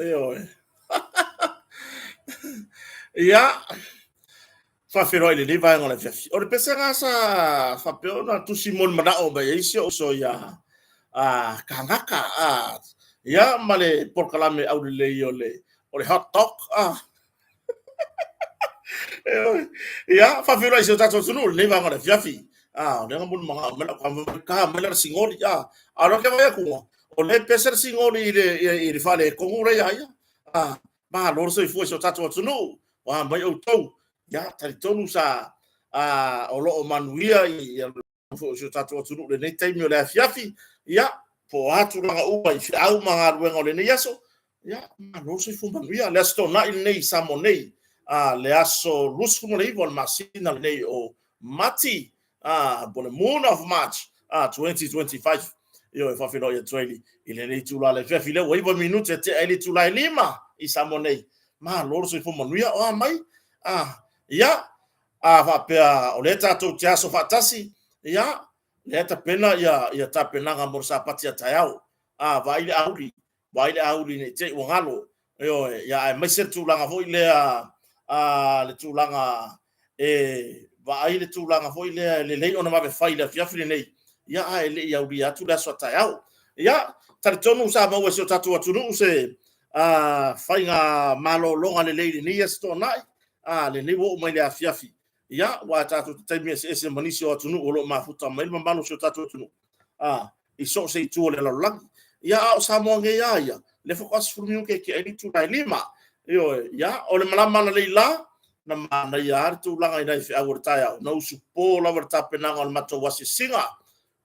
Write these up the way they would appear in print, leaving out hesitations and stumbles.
Ioe. Ia, faafeiloai i lenei vaega o le afiafi. O le pesega sa faapea ona tusi mo le manao mai ai si ou uso ia Kagaka, ia ma le polokalame aulelei o le hot dog. Ia, faafeiloai i si o tatou atunuu i lenei vaega o le afiafi. O lea na molimau mai lau ka mai lana sigoli. A o lea ou te vaai atu, o lea e pese le sigoli i le faaletonu lea ia ia. Malo le soifua i si o tatou atunuu. Ua mai outou. Ia, talitonu sa o lo o manuia i foi o si o tatou atunuu i lenei taimi o le afiafi. Ia, po o a tulaga uma i feau ma galuega o lenei aso, ia, malo le soifua manuia. Le Aso Toonai lenei i Samoa nei, le aso 29 o le masina lenei o Mati, po o le Moon of March 2025. Ioe, faafeiloai atu ai i lenei itula o le afiafi lea ua 9 minute e tea ai le itula e 5 i Samoa nei. Malo le soifua manuia. O a mai? Ia, a faapea o lea tatou te aso faatasi, ia, lea tapena ia tapenaga mo le Sapati a taeao. Vaai le auli, vaai le auli ne i te i ua galo. Ioe, ia aemaise le tulaga foi lea, le tulaga e vaai le tulaga foi lea e lelei ona vave fai i le afiafi lenei, ia ae le i aulia atu le aso a taeao. Ia, talitonu sa maua e si o tatou atunuu se faiga malologa lelei i lenei Aso Toonai, lenei ua oo mai i le afiafi. Ia, aua tatou te taimi eseese ma nisi o atunuu o lo o mafuta mai le mamalu o si o tatou atunuu i so o se itu o le lalolagi. Ia, a o Samoa nei lava ia, lea faatoa 10 minute e tea ai le itula e 5. Ioe, ia, o le malama analeila, na manaia lava le tulaga i nai feau o le taeao, na usupo lava le tapenaga o le matou asiasiga.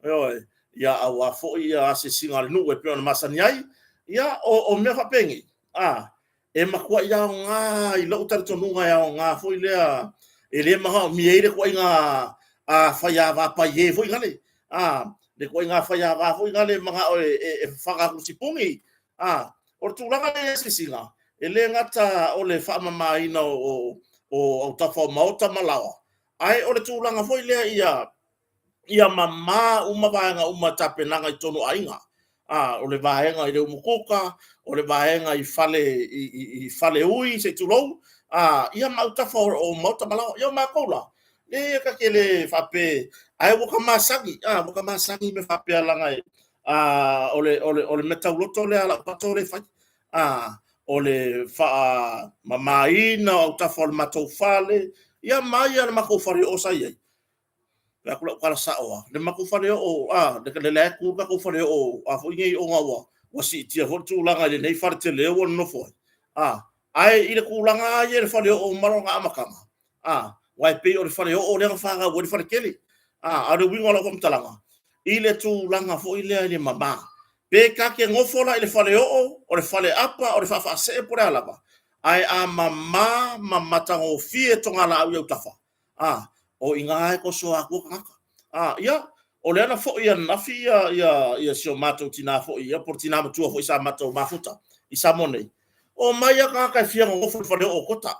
Ioe, ia aua foi ia asiasiga a le nuu e pei ona masani ai. Ia, o mea faapenei, e matuai aoga i lou talitonuga e aoga foi lea e le manaomia ai le ituaiga faiava paie foi lale, le ituaiga faiava foi lale e manao e fafaga atu i le sipuni. O le tulaga lea i asiasiga, e le gata o le faamamaina o autafa o maota ma laoa, ae o le tulaga foi lea ia ia mama uma vaega uma i tapenaga i totonu o aiga. O le vaega i le umukuka, o le vaega i fale, i faleui se i tulou, ia ma autafa o maota ma laoa. Ia o matou la, e ta te le faapea, ae ua ta masani, ua ta masani i mea faapea leaga o le mea tauloto lea a lau pato lea e fai. O le faamamaina o autafa o le matou fale, ia ma ia le matou faleoo sa i ai. Fai atu lau tala sao lava, le matou faleoo, lea la e tu le tatou faleoo a foi nei ona ua siitia foi le tulaga i lenei fale tele ua nonofo ai. Ae i le tulaga lava ia i le faleoo ma lona amataga, aua e pei o le faleoo lea na fanau ai le faletele. A o le uiga o lau faamatalaga, i le tulaga foi lea i le mama, pe ta te nofo la i le faleoo, o le faleapa, o le faafaasee po o le a lava, ae a mama ma matagofie togalaau i autafa, a o i ina e toso atu tagata. Ia, o lea na foi ananafi ia si o matou tina foi, ia po o le tina matua foi sa matou mafuta i Samoa nei, omai lava tagata e fia nonofo i le faleoo o Kota.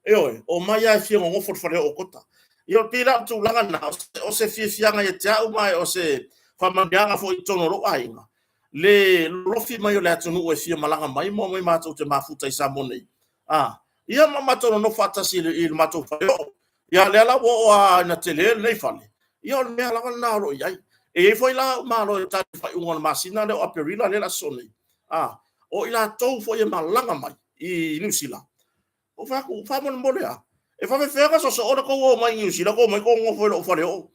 Ioe, omai lava e fia nonofo i le faleoo o Kota. Ia, e pei la o le tulaga lena, o se fiafiaga ia te au, ma o se faamanuiaga foi i totonu o lou aiga, le lolofi mai o le atunuu e fia malaga mai ma omai matou te mafuta i Samoa nei. Ia ma matou nonofo faatasi i le matou faleoo. Ia lea la ua oo lava ina tele lenei fale, ia o le mea lava lena o lo o i ai. E i ai foi la au malo e tali i le faaiuga o le masina lea o Aperila lea o le a sosoo nei, o i latou foi e malaga mai i Niu Sila, ou fai atu, faamolemole lava, e faapefea ona sosoo le tou o mai Niu Sila tou omai tou nonofo i lou faleoo?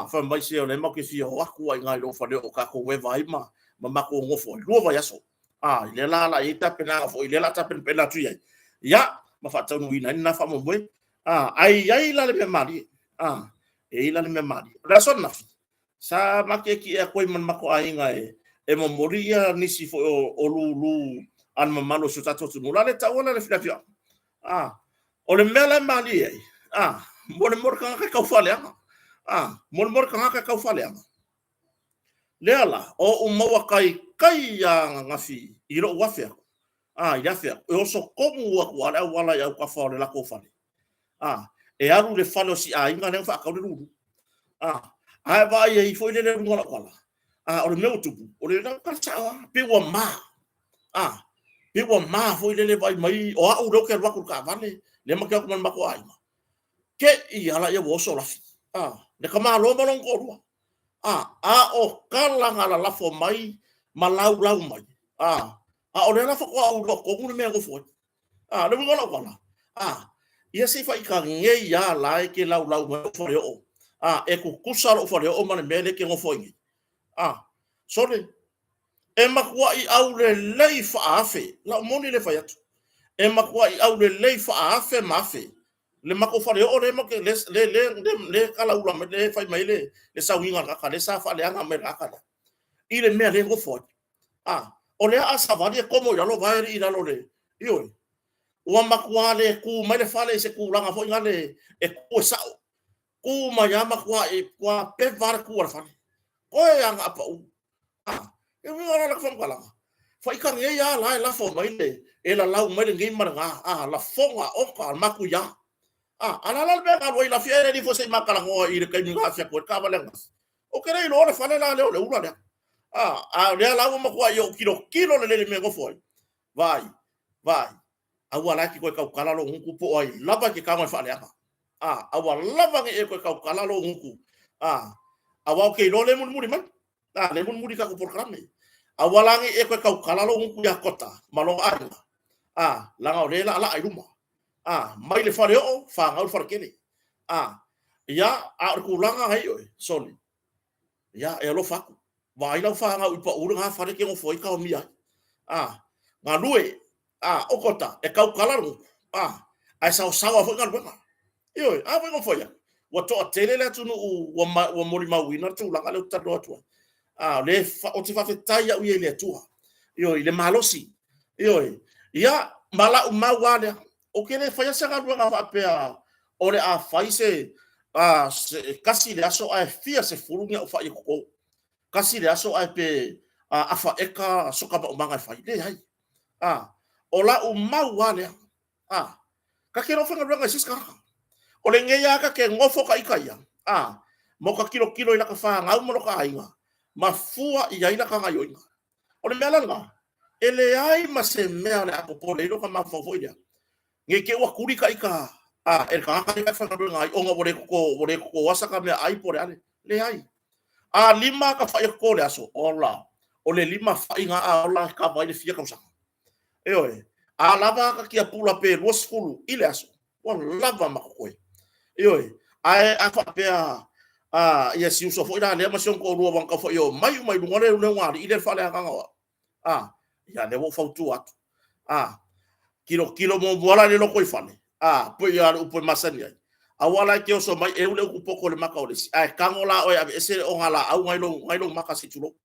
Fai mai, se o lea matou te fia o atu lava i ina i lou faleoo tatou eva ai ma matou nonofo ai 2 vaiaso. I lea la o le a i ai tapenaga foi, lea o le a tapenapena atu i ai, ia, ma faataunuuina ai lena faamoemoe. Ae i ai la le mea malie, e i ai la le mea malie. O le aso ananafi, sa matietie atu ai ma le matou aiga e momoli ia nisi foi o lulu a le mamalu o si o tatou atunuu. O le a le taua la le afioaga. O le mea la e malie ai, mo le tagata e tau faaleaga, mo le tagata e tau faaleaga. Lea la, o ou maua taitai lava ananafi i lou afe atu, i le afe atu, e oso tonu atu lava le auala i autafa o le latou fale, e alu i le fale o si aiga lea na faatau le lulu. Ae vaai ai foi lele i luga o lau ala, o le mea ua tupu, o le tala sao lava, pei ua ma. Pei ua ma foi lele vaai mai o au lea ou te alu atu i le taavale, lea ma te o atu ma le matou aiga. Te i lava lea ua oso lafi. Le tamaloa ma lona toalua. A o tala na lalafo mai ma laulau mai, a o lea la faatoa ou iloa tonu le mea e nofo ai. Le uiga o lau tala, ia se i faita nei lava la e te laulau mai lou faleoo, e tutusa lou faleoo ma le mea lea e te nofo ai nei. Sole, e matuai aulelei faaafe, lau moni lea e fai atu, e matuai aulelei faaafe ma afe le matou faleoo lea e talaula mai, lea e fai mai ai le sauniga a le tagata lea sa faaleaga mai e le tagata lea, i le mea lea e nofo ai. O lea a savali e tomo i lalo vae alii i lalo o le... Ioe. Ua matua le tu mai le fale i se tulaga foi lea e tu e sao, tu mai lava matua peva lava le tu a le fale. Toe lava ina apauu. E uiga la i lau faamatalaga, faita nei lava la e lafo mai le, e lalau mai lenei ma lena, lafoga, oka, matuia. A o le a la le mea na alu ai Lafia ae le alu ifo se i ma talanoa i le taimi na afe atu ai le taavale ananafi? Ou te le iloa le fale la lea o le ula lea. A o lea la ua matuai ou tilotilo lelei i le mea e nofo ai, vaai, vaai, aua la e te toe tautala lou gutu po o ai lava e te tago e faaleaga. Aua lava ne i e toe tautala lou gutu, aua ou te iloa lea e mulimuli mai. A, lea e mulimuli i tatou polokalame. Aua la ne i e toe tautala lou gutu ia Kota ma lona aiga, leaga o lea e laalaa i luma. Mai le faleoo, fanau le faletele. Ia, a o le tulaga na i oe, sole, ia, e alofa atu. Vaai lau fanau i pau lena fale e te nofo ai taomia ai. Galue, o Kota, e tautala le gutu, ae saosaoa foi galuega. Ioe, a foi na fai atu, ua toatele le atunuu ua molimauina le tulaga lea ou te talanoa atu ai. A, o lea ou te faafetai au ia i le Atua, ioe, i le malosi, ioe, ia, ma lau mau lava lea, ou te le faia se galuega faapea o le a fai se tasi le aso ae fia sefulu ni au fai e toto, tasi le aso ae pe afa eka soka maumaga e fai. Leai. O lau mau lava lea, A, ta te le o faigaluega i se isi tagata. O lenei lava ta te nofo ta ita ia, a, ma o ta tilotilo i lata fanau ma lota aiga, ma fua i ai lata gaioiga. O le mea la lena, e leai ma se mea o le a popole ai lota mafaufau foi lea, ne i te i ua tuli ta ita, a, e le tagata lea e faigaluega ai ona ua le toto, ua le totoa saka meaai po o le a le. Leai. A 5 ata fai e toto i le aso, ola, o le 5 fai na a ola e kava ai le fia tausaga. Ioe. A lava ata tiapula pe 20 i le aso, ua lava ma totoe. Ioe. Ae a faapea a ia si uso foi la lea ma si ona toalua ua na tau fai omai uma i luga le ulugalii lea le faaleagaga o au. A, ia lea ua ou fautua atu. A, tilotilo muamua la i le lotoifale, a, pei lava o le upu e masani ai, aua la e te oso mai e u le utu poto i le mata o le isi, ae tago la oe e aveese le ogalaau na i lou mata se i tulou.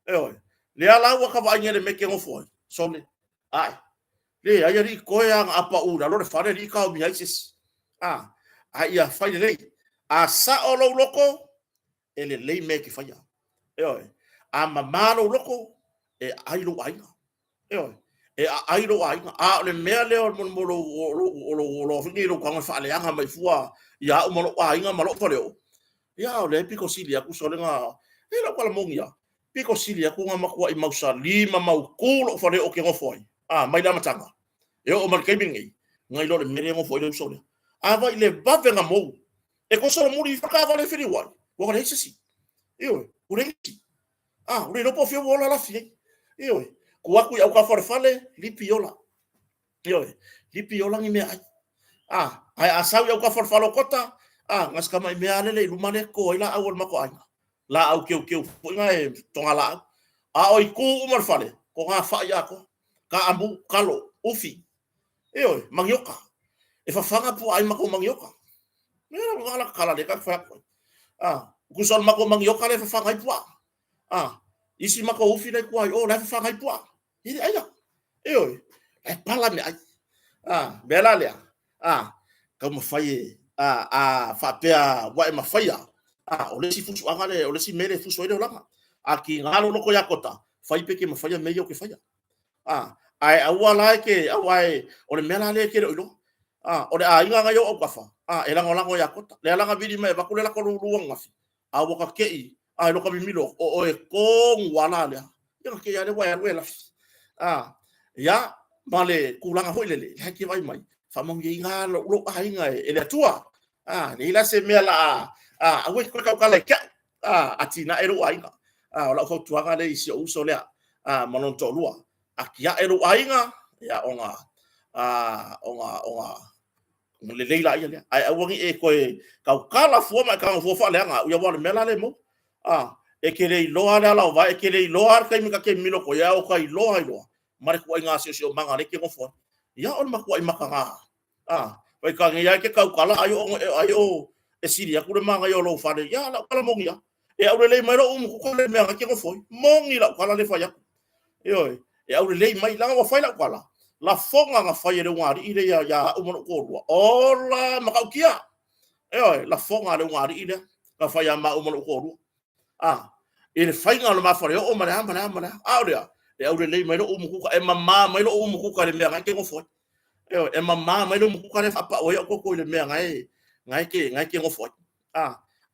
Ioe. Lea la ua ta vaai nei i le mea e te nofo ai, sole, ae, leai alii, toe lava ina a pau i lalo le fale alii taomia ai se isi. A, a ia fai lelei. A sao lou loto, e lelei mea e te faia. Ioe. A mama lou loto, e aai lou aiga. Ioe. E aai lou aiga. A o le mea lea o lou foi nei lou tago e faaleaga mai fua ia au ma lou aiga ma lou faleoo, ia o lea e pito sili atu sole na, e lau tala moni lava, pito sili atu na matuai mausali ma mautu lou faleoo ou te nofo ai, a, mai le amataga e oo mai le taimi lenei, nai lo le mea lea e nofo ai le uso lea. A vai le vave na mou, e kosolomuli ifo le taavale e feliuai, ua leai se isi. Ioe, ua leai nisi. Ah, ua le iloa po o fea ua ola lafi ai. Ioe, tu atu i autafa o le fale, lipi ola. Ioe, lipi ola ni meaai. Ah, ae a sau i autafa o le fale o Kota, ah, na o si tamai mea lava lele i luma lea e toto ai laau a le matou aiga. Laau keukeu foi na e togalaau. A o itu uma o le fale, toga fai atoa. Kaamu, kalo, ufi. Ioe, manioka. E fafaga puaa ai matou manioka. Mea la kala le ka fai atu. Ah, tusa o le matou manioka lea e fafaga ai puaa. Ah, isi matou ufi la i tua i o la e fafaga ai puaa. E le aia. Ioe, e pala meaai. Ah, mea la lea. Ah, taumafai e a faapea ua e mafaia. Ah, o le isi fusuaga lea, o le isi mea lea e fusu ai le olaga. A tiga lou loto ia Kota, fai pe ke mafaia mea ia ou te faia. A, ae aua la e te, aua e, o le mea la lea e te le o iloa. A, o le aiga na i ou autafa, a, e lagolago ia Kota. Lea la na vili mai e avatu le lako lulu ananafi, a ua ta tei, a, i loka mimilo atu, o oe tonu lava la lea. Ia na tei lava lea ua e alu e lafi. A, ia, Ma le tulaga foi lele, la e te vaai mai, faamanuiaina lou aiga e le Atua. A, leai la se mea la a, aua e te toe tautala ia te au, atinae lou aiga. O lau fautuaga lea i si ou uso lea, ma lona toalua. Atiae lou aiga, ia ona, ona, ona, ona lelei laia lea. Ae aua ne i e toe tautala fua ma e tago fua faaleaga au, aua o le mea la lea e maua. E te le iloa le ala o vae, e te le iloa le taimi ta te mimilo atu ai, ae ua ta iloa ai loa ma le ituaiga siosiomaga lea e te nofo ai. Ia, o le matuai mataga, faitau nei lava e te tautala ai o e sili atu le manaia o lou fale. Ia, o lau tala moni lava. E aulelei mai lou umukuka le mea na e te nofo ai. Moni lau tala lea e fai atu. Ioe, e aulelei mai, leaga ua fai lau tala, lafoga na fai e le ulugalii lea ia au ma lou toalua, ola matautia. Ioe, lafoga a le ulugalii lea na fai ia maua ma lou toalua. I le faiga o le ma faleoo ma le a ma le a ma le a. A o lea, e aulelei mai lou umukuka, e mama mai lou umukuka i le mea na e te nofo ai. Ioe, e mama mai le umukuka lea e faapau ai au toto i le mea na e te nofo ai.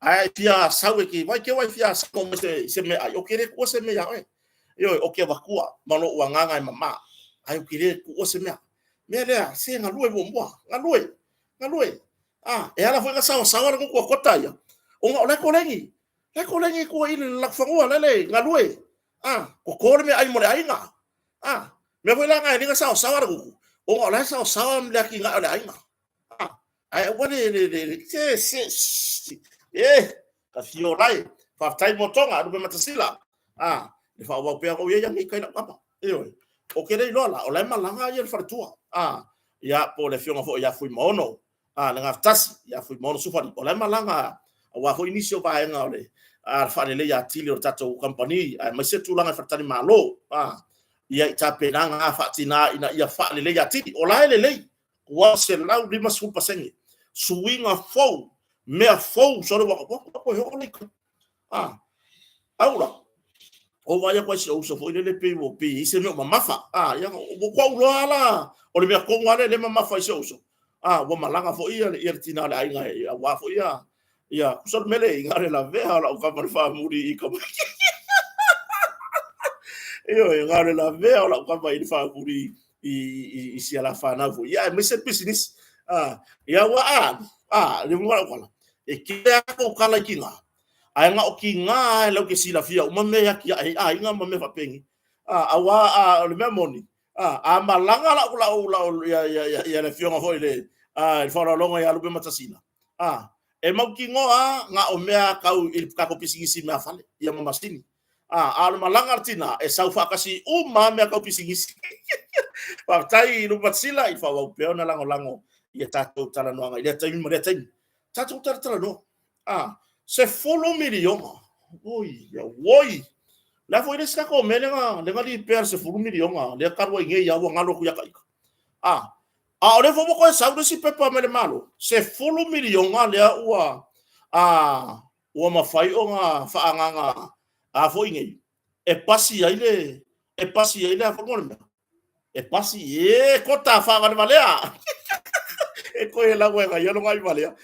Ae fia sau e te vai te wai fia sau mai se mea ai, o te le tuua se mea ia oe. Ioe, o te avatua ma lou agaga e mama, ae o te le tuua se mea. Mea lea, se galue muamua, galue, galue. E ala foi na saosaoa le gutu a kota ia, ona o la e koleni. La e koleni i tua i le lakufanua, la le galue. Toto le mea ai mo le aiga. Mea foi la na e le na saosaoa le gutu, ona o la e saosaoa le atinae o le aiga. Ae aua le le le le se se e ka fio lai. Faafetai mo toga lupe matasila. Le faaauau pea ou ia nei kai lau kapa. Ioe. O ke le iloa la, o la e malaga ia le faletua. Ia po le afioga foi ia Fuimaono, le gafatasi ia Fuimaono Sufali. O la e malaga aua foi nisi o vaega o le faaleleia atili o le tatou kamupani, aemaise tulaga i faletalimalo. Ia i tapenaga faatina ina ia faaleleia atili. O la e lelei, ua 150% suiga fou, mea fou, sole ua toe oo le aula. O vaai atu ai si ou uso foi lele pei ua pei i se mea mamafa. Ia ua tou loa la, o le mea tonu lava lea mamafa i si ou uso. Ua malaga foi ia le tina o le aiga aua foi ia kusa le mele i ngā le lavea o lau kama le faamuli i ka Ioe, ngā le lavea o lau kama i le faamuli i si ala whanau foi. Ia, aemaise pisinisi. Ia ua a, le munga lau kala. E kele a kou kala i ki ngā. Ae nga o ki ngā e lau ke silafia uma mea ia ki a e aiga ma mea whapengi. Aua a, o le mea moni. A malanga lau lau lau ia ia ia ia le fionga foi le le whalalonga ia Lupe Matasila. E mautinoa nga o mea kau i le kako pisinisi mea fale, ia ma masini. A o le malaga a le tina, e sau faatasi uma mea tau pisinisi. Faafetai i Lupe Matasila i faaauau pea ona lagolago i a tatou talanoaga i lea taimi ma lea taimi. Tatou talatalanoa. $10 miliona. Oi, oi. Le a foi le isi tatou mea lea na lipea le $10 miliona, lea talu ai nei lava ua galo atu ia taita. A o lea foi ua toe sau le isi pepa mai le Malo, $10 miliona lea ua mafai ona faaagaaga a foi nei e pasi ai le e pasi ai le a foi le mea e pasi e kota faavalevalea e koe lau e ngai lo ngai valea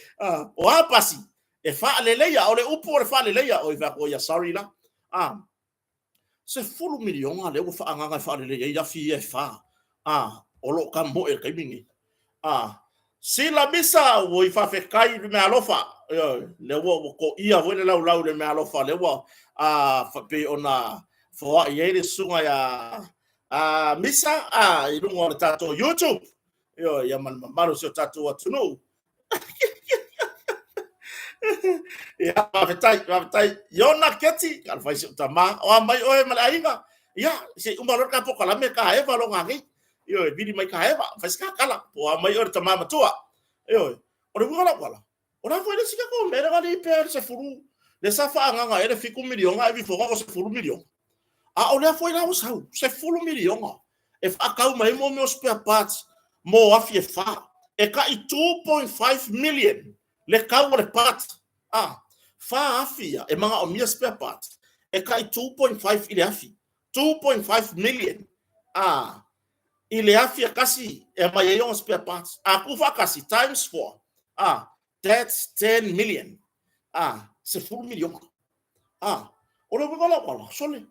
o a pasi e faaleleia o le upu o le faaleleia o i fa ia sorry la $10 miliona lea ua faaagaaga e faalelei ai afi ia e fa o lo o tamoe i le taimi nei. Sila misa ua i faafetai i le mea alofa. Lea ua toia foi le laulau i le mea alofa lea ua pei ona foai ai le susuga ia Misa i luga o le tatou YouTube. Ia ma le mamalu o si o tatou atunuu. Ia, faafetai, faafetai. Iona Keti, ka fai si o tama. O a mai oe ma le aiga. Ia, se uma loa ka pokalame ka eva lo ngā nei. Ioe, vili mai ka eva, fai si ka kala. O a mai oe le tama matua. Ioe, o le uiga lau kala. O la foi le si ka ko mere ga li pe se furu. Le sa faagaga e le 7 miliona e vifoga o 10 miliona. A o lea foi la ua sau, 10 miliona. E faatau mai mo mea o spare parts mo afi e fa. E tai 2.5 million le tau o le part. Fa afi ia, e manaomia spare parts. E tai 2.5 i le afi. 2.5 million. I le afi e kasi e mai ai ona spare parts. A ku faakasi times 4. That's 10 million. 10 miliona. O le uiga lau ala, sole.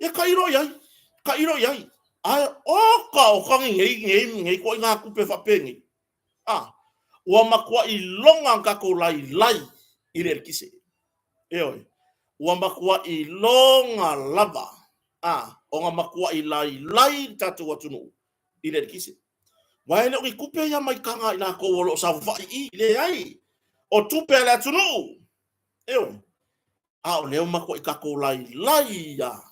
Ia tailo i ai, tailo i ai. Ae oka oka nei nei nei ituaiga tupe faapenei. A ua matuai loga na tatou lailai i le eletise. Ioe, ua matuai loga lava a ona matuai lailai le tatou atunuu i le eletise. Aua e le o ni tupe ia mai taga a i latou o lo o saofafai i i, leai, o tupe a le atunuu. Ioe, a o lea ua matuai tatou lailai lava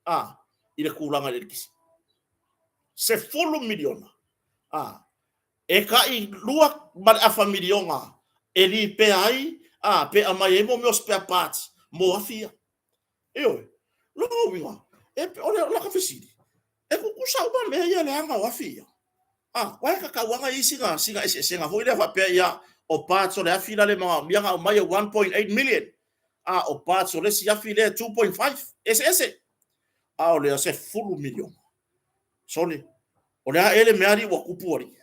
a i le tulaga i le eletise. $10 miliona a e tai $2.5 miliona e lipea ai a pe aumai ai mo mea o spare parts mo afi ia. Ioe, lona uiga, o lata fesili, e tutusa uma mea ia leaga o afi ia? A, aua e tatau lava ona i ai sina eseesega foi lea faapea, ia, o parts o le afi la le manaomia ona aumai e 1.8 million, a o parts o le isi afi lea e 2.5, eseese. A o lea 10 miliona. Sole, o le a ea le mea alii ua tupu alii?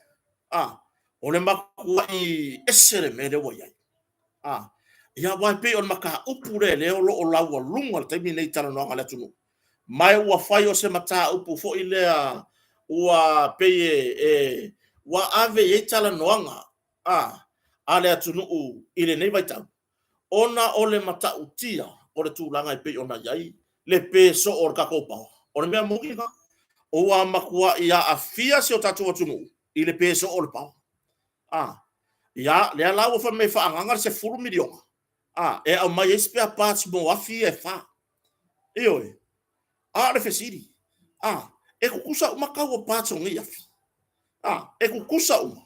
A, o le matuai ese le mea lea ua i ai. A, ia aua e pei o le mataupu lea lea o lo o laualuga i le taimi lenei i talanoaga a le atunuu. Ma ua fai o se mataupu foi lea ua pei e ua ave i ai talanoaga a le atunuu i lenei vaitau, ona o le matautia o le tulaga e pei ona i ai le pe soo o le tatou power. O le mea moni lena, ua matuai aafia si o tatou atunuu i le pe soo o le power. A, ia, lea la ua fai mai e faaagaaga le 10 miliona a e aumai ai spare parts mo afi ia e fa. Ioe, a o le fesili, a e tutusa uma tau o parts o nei afi? A e tutusa uma?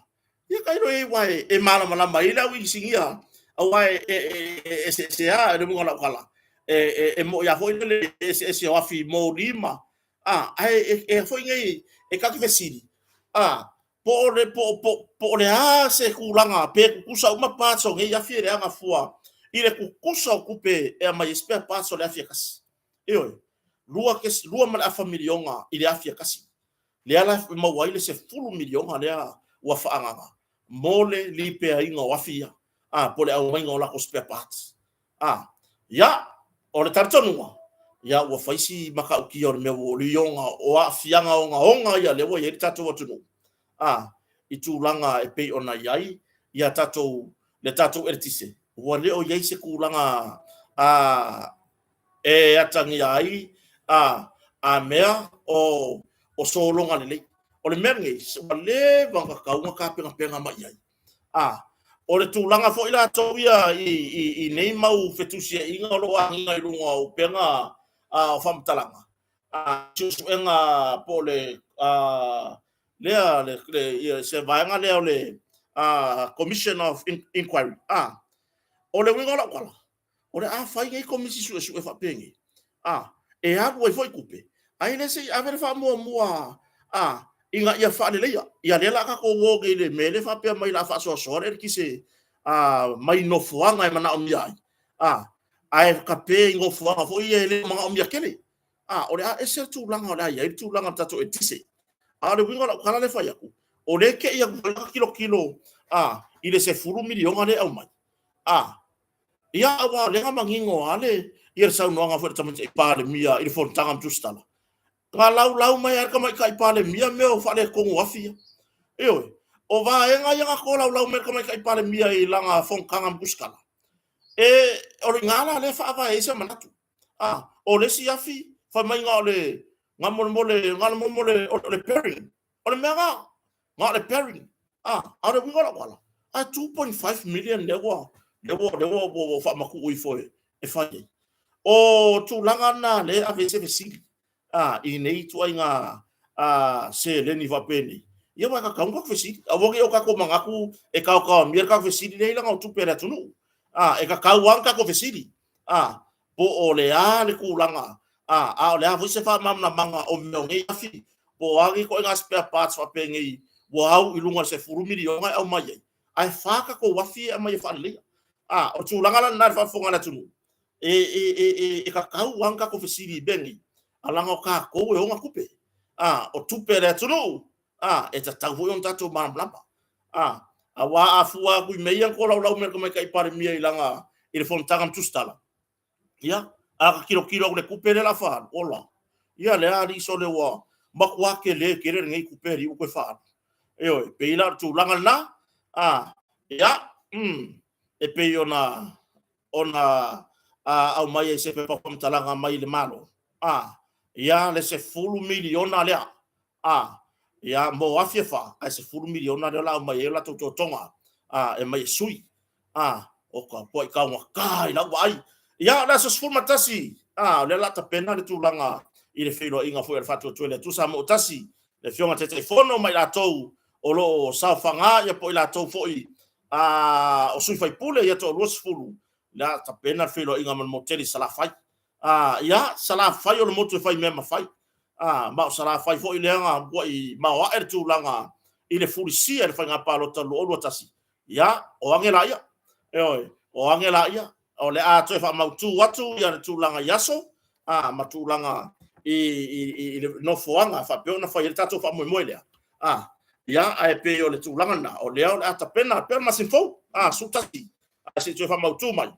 Ia tailo i ai aua e malamalama ai le au inisinia, aua e eseese lava le uiga o lau tala, e moni lava foi le eseese o afi moli ma a ae e foi nei e ta te fesili, a po o le a se tulaga pe tutusa uma parts o nei afi e leaga fua i le tutusa o tupe e aumai ai spare parts o le afi e tasi. Ioe, $2.5 miliona i le afi e tasi. Lea la e maua ai le 10 miliona lea ua faaagaaga mo le lipeaina o afi ia, a po o le aumaiga o latou spare parts. A, ia, o le talitonuga, ia ua fai si matautia o le mea ua lioga o aafiaga ogaoga ia lea ua i ai le tatou atunuu, a, i tulaga e pei ona i ai ia tatou le tatou eletise, ua le o i ai se tulaga a e atagia ai a mea o sologa lelei. O le mea lenei, ua leva ona tatau ona tapenapena mai i ai. A, o le tulaga foi latou ia i nei mau fetusiaiga o lo o agiga i luga o upega o faamatalaga, a suesuega po o le lea le se vaega lea o le Commission of Inquiry. A, o le uiga o lau tala, o le a fai nei komisi suesue faapenei, a e alu ai foi tupe, ae le se i ave le faamuamua a ina ia faaleleia. Ia lea la tatou o nei i le mea lea faapea mai la faasoasoa le eletise a mai nofoaga e manaomia ai, a ae kape i nofoaga foi ia e le manaomia tele. A o le a ese le tulaga o le a i ai le tulaga o le tatou eletise. A o le uiga o lau tala lea e fai atu, o lea e te i atu foi la tilotilo a i le 10 miliona lea e aumai. A ia, aua o lea na manino lava le ia le saunoaga foi a le Tamaitai Palemia i le fonotaga ma Tusitala. Na laulau mai lava le Tamaitai Palemia mea o faaletonu o afi ia. Ioe, o vaega ia na tolaulau mai e le Tamaitai Palemia i lana fonotaga ma Tusitala, e o le ina la lea e faavae ai se manatu. A, o le isi afi, fai mai na o le na molemole na o le bearing. O le mea na, na o le bearing. A, a o le uiga o lau tala, ae 2.5 million lea ua faamatuu ifo e fai ai. O tulaga na lea e ave ai se fesili a i nei ituaiga a seleni faapenei. Ia ua tatau ona tatou fesili. Aua ne i o tatou manatu e taotaomia le tatou fesili lea leaga o tupe a le atunuu. A, e tatau lava ona tatou fesili. A, po o le a le tulaga, a o le a foi se faamalamalamaga o mea o nei afi, po o a nei ituaiga spare parts faapenei ua au i luga o le 10 miliona e aumai ai, ae fa tatou afi e aumai e faaleleia. A, o le tulaga la lena i le faafofoga a le atunuu, e tatau lava ona tatou fesili i mea nei, a leaga o tatou e ona tupe. A, o tupe a le atunuu, a, e tatau foi ona tatou malamalama. A, aua a fua atu i mea ia na tolaulau mai e le Tamaitai Palemia i lana i le fonotaga ma Tusitala, ia, a ta tilotilo atu i le tupe lea o le a faaalu, ola, ia lea alii sole ua Matua tele tele lenei tupe alii ua toe faaalu. Ioe, pei la o le tulaga lena, a, ia, e pei ona ona aumai ai se pepa faamatalaga mai le Malo, a, ia le $10 miliona lea, a, ia mo afi e fa, ae $10 miliona lea o le a aumai ai o latou totoga, a, e mai e sui, a, o ka matuai taugata i lau vaai. Ia, o le aso 11, a, o lea o le a tapena le tulaga i le feiloaiga foi a le Faatuatua i le Atua Samoa Tasi, le Afioga i le Taitaifono ma i latou o lo o saofaga, ia po o i latou foi o sui faipule ia toa 20, le a tapena le feiloaiga ma le motele i Salafai. Ia, Salafai o le motu e fai mea ma fai. Ma o Salafai foi lea na muai maoae le tulaga i le fulisia i le faiga palota 2021. Ia, o age laia. Ioe, o age laia. O le a toe faamautu atu ia le tulaga i aso ma tulaga i le nofoaga faapea ona fai ai le tatou faamoemoe lea. Ia, ae pei o le tulaga lena, o lea o le a tapena pei o le masina fou, 11, ae se i toe faamautu mai,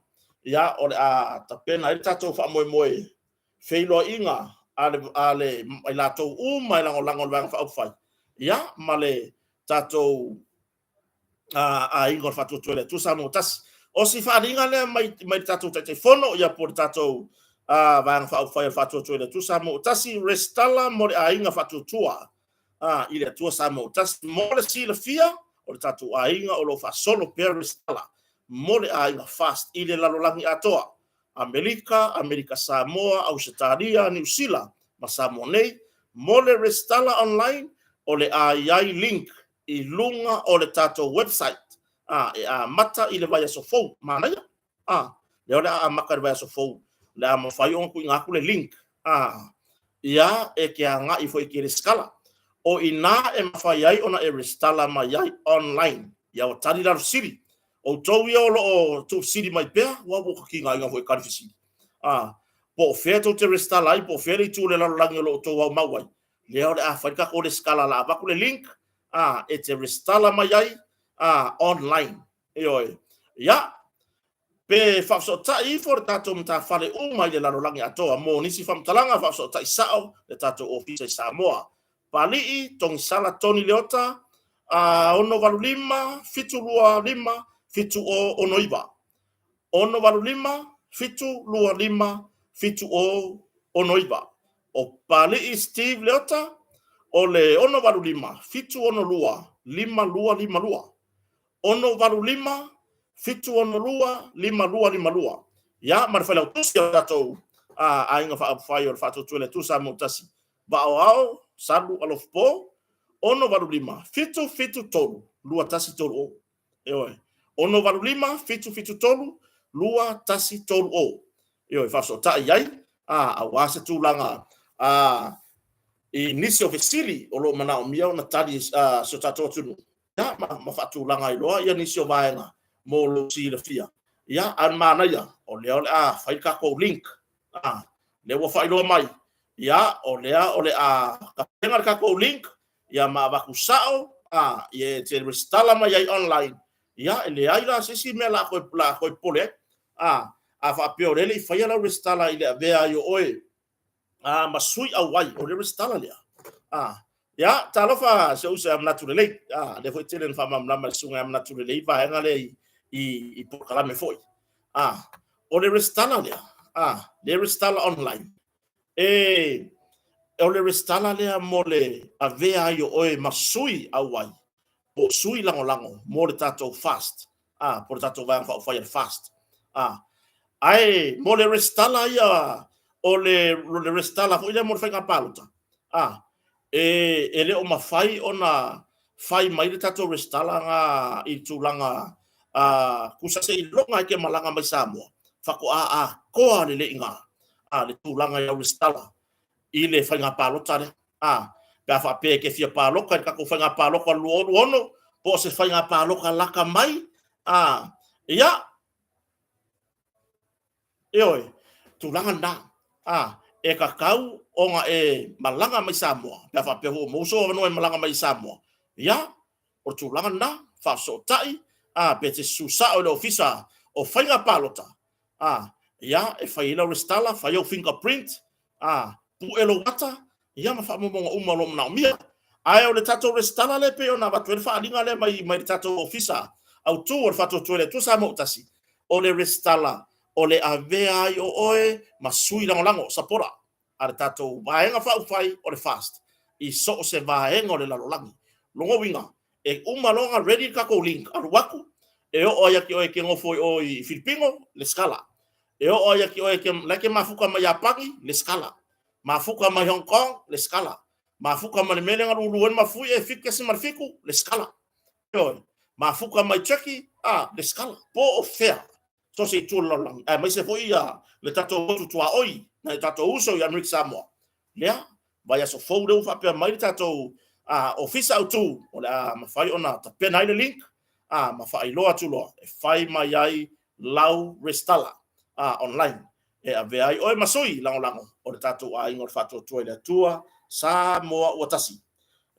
ia, o le a tapena ai le tatou faamoemoe feiloaiga a le i latou uma e lagolago i le Vaega Faaupufai, ia, ma le tatou aiga o le Faatuatua i le Atua Samoa Tasi. O si faaaliga lea mai le tatou Taitaifono, ia po o le tatou Vaega Faaupufai o le Faatuatua i le Atua Samoa Tasi, resitala mo le aiga Faatuatua i le Atua Samoa Tasi. Mo le silafia, o le tatou aiga o lo o faasolo pea resitala mo le aiga FAST i le lalolagi atoa. Amerika, Amerika Samoa, Ausetalia, Niu Sila ma Samoa nei. Mo le resitala online, o le a i ai link i luga o le tatou website e amata i le vaiaso fou. Manaia, lea o le a amata i le vaiaso fou, o le a mafai ona tuuina atu le link, ia e te agai foi e te resitala. O i ina e mafai ai ona e resitala mai ai online. Ia ua tali la le fesili. Outou ia o lo o tuufesili mai pea, ua ua ta tigaina foi e tali fesili. Po o fea tou te resitala ai, po o fea le itu o le lalolagi o lo o outou aumau ai, lea o le a fai le tatou resitala, o le a avatu le link e te resitala mai ai online. Ioe. Ia, pe faafesootai ifo le tatou matafale uma i le lalolagi atoa mo nisi faamatalaga, faafesootai sao le tatou ofisa i Samoa. Palii, Togisala Tony Leota, 685 725 7069. 685 725 7069. O Palii Steve Leota, o le 685 762 5252. 685 762 5252. Ia, ma le failautusi o tatou aiga faaupufai o le Faatuatua i le Atua Samoa Tasi, Vaaoao Salu Alofapo, 685 773 2130. Ioe, 685 773 2130. Ioe, faafesootai ai aua se tulaga i nisi o fesili o lo o manaomia ona tali si o tatou atunuu, ia, ma faatulaga ai loa ia nisi o vaega mo lou silafia. Ia, a o le manaia, o lea o le a fai le tatou link, lea ua faailoa mai, ia, o lea o le a tapena le tatou link, ia ma avatu sao, ia e te resitala mai ai online, ia, e leai la se isi mea la a toe popole ai. A faapea o lea e le i faia lau resitala i le avea ai o oe ma sui auai, o le resitala lea. Ia, talofa si ou uso ia Manatu Lelei. Lea foi tele na faamalamalama e le susuga ia Manatu Lelei vaega lea i polokalame foi. O le resitala lea, le resitala online, o le resitala lea mo le avea ai o oe ma sui auai po o sui lagolago mo le tatou FAST, po o le tatou Vaega Faaupufai a le FAST. Ae mo le resitala ia, o le resitala foi lea mo le faiga palota, e le o mafai ona fai mai le tatou resitala na i le tulaga tusa seiloga e te malaga mai Samoa, faatoa atoa lelei i ina le tulaga i lau resitala i le faiga palota lea. Pe a faapea e te fia palota i le tatou faiga palota 2026, po o se faiga palota lata mai, ia, ioe, tulaga lena, e tatau ona e malaga mai Samoa, pe a faapea foi ua maua sou avanoa e malaga mai i Samoa, ia, o le tulaga lena, faafesootai, pe te susu sao i le Ofisa o Faiga Palota, ia, e fai ai lau resitala, fai au fingerprint, pue lou ata. Ia ma faamaumauga uma o lo o manaomia. Ae o le tatou resitala lea e pei ona avatu ai le faaaliga lea mai mai le tatou Ofisa Autu o le Faatuatua i le Atua Samoa ua Tasi, o le resitala o le avea ai o oe ma sui lagolago, supporter, a le tatou Vaega Faaupufai o le FAST i so o se vaega o le lalolagi. Lona uiga, e uma loa ona ready le tatou link, alu atu, e oo lava ia te oe e te nofo i o i Filipino, lesitala. E oo lava ia te oe la e te mafuta mai Iapani, lesitala. Mafuta mai Hong Kong, lesitala. Mafuta mai le mea lea na lulu ai le mafuie e 7.7, lesitala. Ioe. Mafuta mai Turkey, lesitala. Po o fea, so o se itu o le lalolagi, aemaise foi ia le tatou motu tuaoi, nai o tatou uso i Amerika Samoa. Lea, vaiaso fou lea ua faapea mai le tatou Ofisa Autu, o le a mafai ona tapena ai le link, ma faailoa atu loa e fai mai ai lau resitala online e avea ai oe ma sui lagolago o le tatou aiga o le Faatuatua i le Atua Samoa ua Tasi.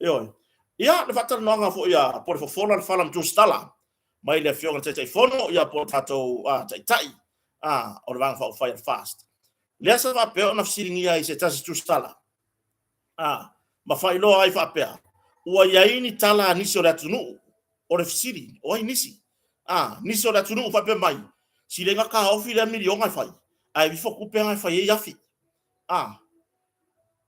Ioe. Ia, le faatalanoaga foi a Polefofola le fala ma Tusitala mai le Afioga i le Taitaifono, ia po o tatou Taitai o le Vaega Faaupufai a le FAST. Lea sa faapea ona fesiligia ai e se tasi tusitala ma faailoa ai faapea, ua i ai ni tala a nisi o le atunuu. O le fesili, o ai nisi? Nisi o le atunuu faapea mai, silega taofi lea miliona e fai, ae aveifo tupe na e fai ai afi.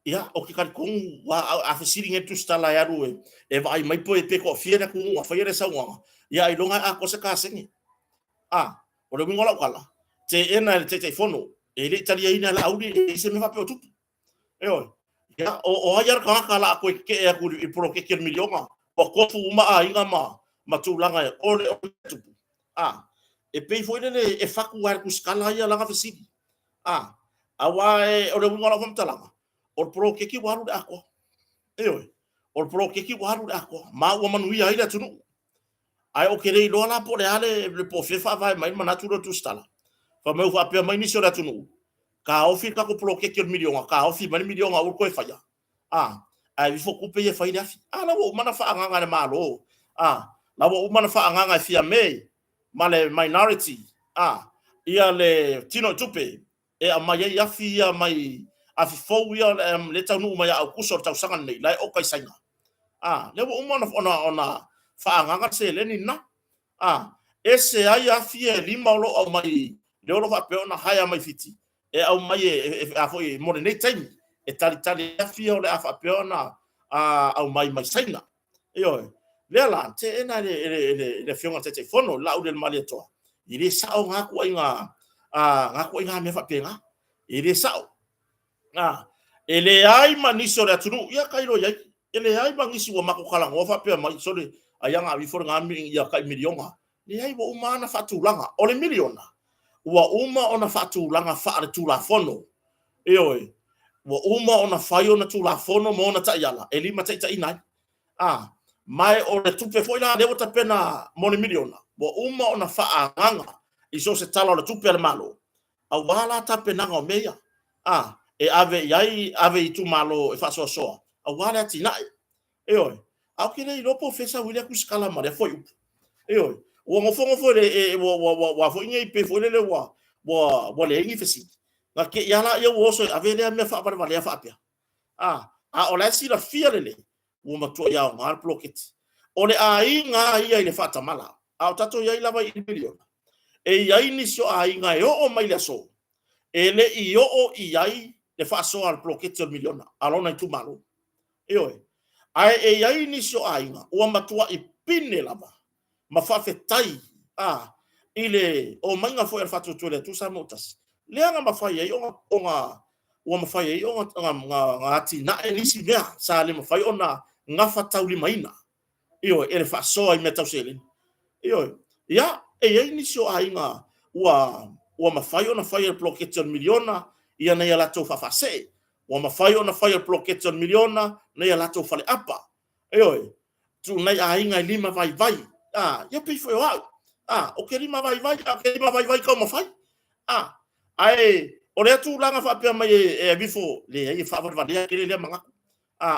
Ia, ou te talitonu, a fesili nei le tusitala e alu e vaai mai pe toafia le atunuu na faia lea saunoaga, ia ailoga e atoa se kasegi. O le uiga o lau tala, teena e le Taitaifono, e le i taliaina e Laauli, e leai se mea faapea o tupu. Ioe. Ia, o ai lava le tagata o le a toe tetee atu i le poloketi o le miliona, ua tofu uma aiga ma tulaga e o le tupu. E pei foi lele e fatu lava e le tusitala ia lana fesili. Aua o le uiga o lau faamatalaga, o le poloketi ua alu i le atoa. Ioe, o le poloketi ua alu i le atoa, ma ua manuia ai le atunuu. Ae ou te le iloa la po o le a le po o fea e faavae mai ai le manatu lea o le tusitala. Fai mai ua faapea mai nisi o le atunuu, taofi le tatou poloketi o le miliona, taofi mai le miliona aua le toe faia, ae aveifo tupe ia e fai ai le afi. A la ua uma ona faaagaaga e le Malo, a la ua uma ona faaagaaga e Fiame ma le minority, ia le tino i tupe e aumai ai afi ia mai afi fou ia lea e taunuu mai ia Aokuso o le tausaga lenei, la e oka i Saina. Lea ua uma ona faaagaaga le seleni lena. Ese ai afi ia e 5 o lo o aumai, lea o lo o faapea ona hire mai Fiti, e aumai a foi mo lenei taimi, e talitali afi ia o le a faapea ona aumai mai Saina. Ioe. Lea la, teena e le Afioga i le Taitaifono, Laaulialemalietoa, e le sao na ituaiga mea faapena. E le sao. E leai ma nisi o le atunuu, ia tailo i ai, e leai ma nisi ua matou talanoa faapea mai, sole, ai a aveifo lena ia tai miliona. Leai, ua uma ona faatulaga. O le miliona, ua uma ona faatulaga faale-tulafono. Ioe, ua uma ona fai ona tulafono ma ona taiala e limataitaiina ai. Ma o le tupe foi la lea ua tapena mo le miliona, ua uma ona faaagaaga i so o se tala o le tupe a le Malo, aua la tapenaga o mea ia, e ave i ai, ave i itumalo e faasoasoa, aua le atinae. Ioe, ae ou te le iloa po o fea e sau ai lea tusitala ma lea fuaiupu. Ioe, ua nofonofo ua foi nei pei foi lele ua leai ni fesili. Na te i lava lea ua oso e ave lea mea faavalevalea faapea. A o la e silafia lelei, ua matuai aoga le poloketi. O le aiga lava ia i le faatamala, a o tatou i ai lava i le miliona, e i ai nisi o aiga e oo mai le aso, e le i oo i ai le faasoa a le poloketi o le miliona a lona itumalo. Ioe. Ae e i ai nisi o aiga ua matuai pine lava ma faafetai i le omaiga foi a le Faatuatua i le Atua Samoa ua Tasi, lea na mafai ai ona ua mafai ai ona atinae nisi mea sa le mafai ona gafataulimaina, ioe, e le faasoa i mea tau seleni. Ioe. Ia, e i ai nisi o aiga ua mafai ona fai e le poloketi o le miliona ia nai a latou faafaasee, ua mafai ona fai e le poloketi o le miliona nai a latou faleapa. Ioe, tuu nai aiga e lima vaivai. Ia pei foi o au. Ou te lima vaivai, ae ou te lima vaivai taumafai. Ae o lea tulaga faapea mai e aveifo, leai, e faavalevalea tele lea manatu.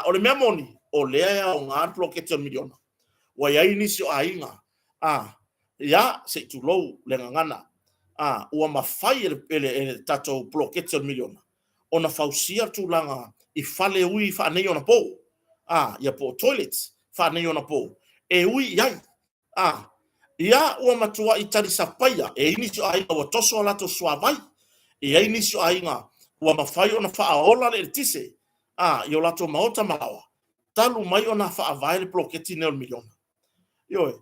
O le mea moni, o lea e aoga le poloketi o le miliona. Ua i ai nisi o aiga, ia, se i tulou le gagana, ua mafai e le tatou poloketi o le miliona ona fausia le tulaga i fale ui faaneionapo, a, ia po o toilets faaneionapo e ui i ai. A, ia ua matuai talisapaia e i ai nisi o aiga ua toso a latou suavai, e i ai nisi o aiga ua mafai ona faaola le eletise, a, i o latou maota ma laoa, talu mai ona faavae le poloketi lenei o le miliona. Ioe.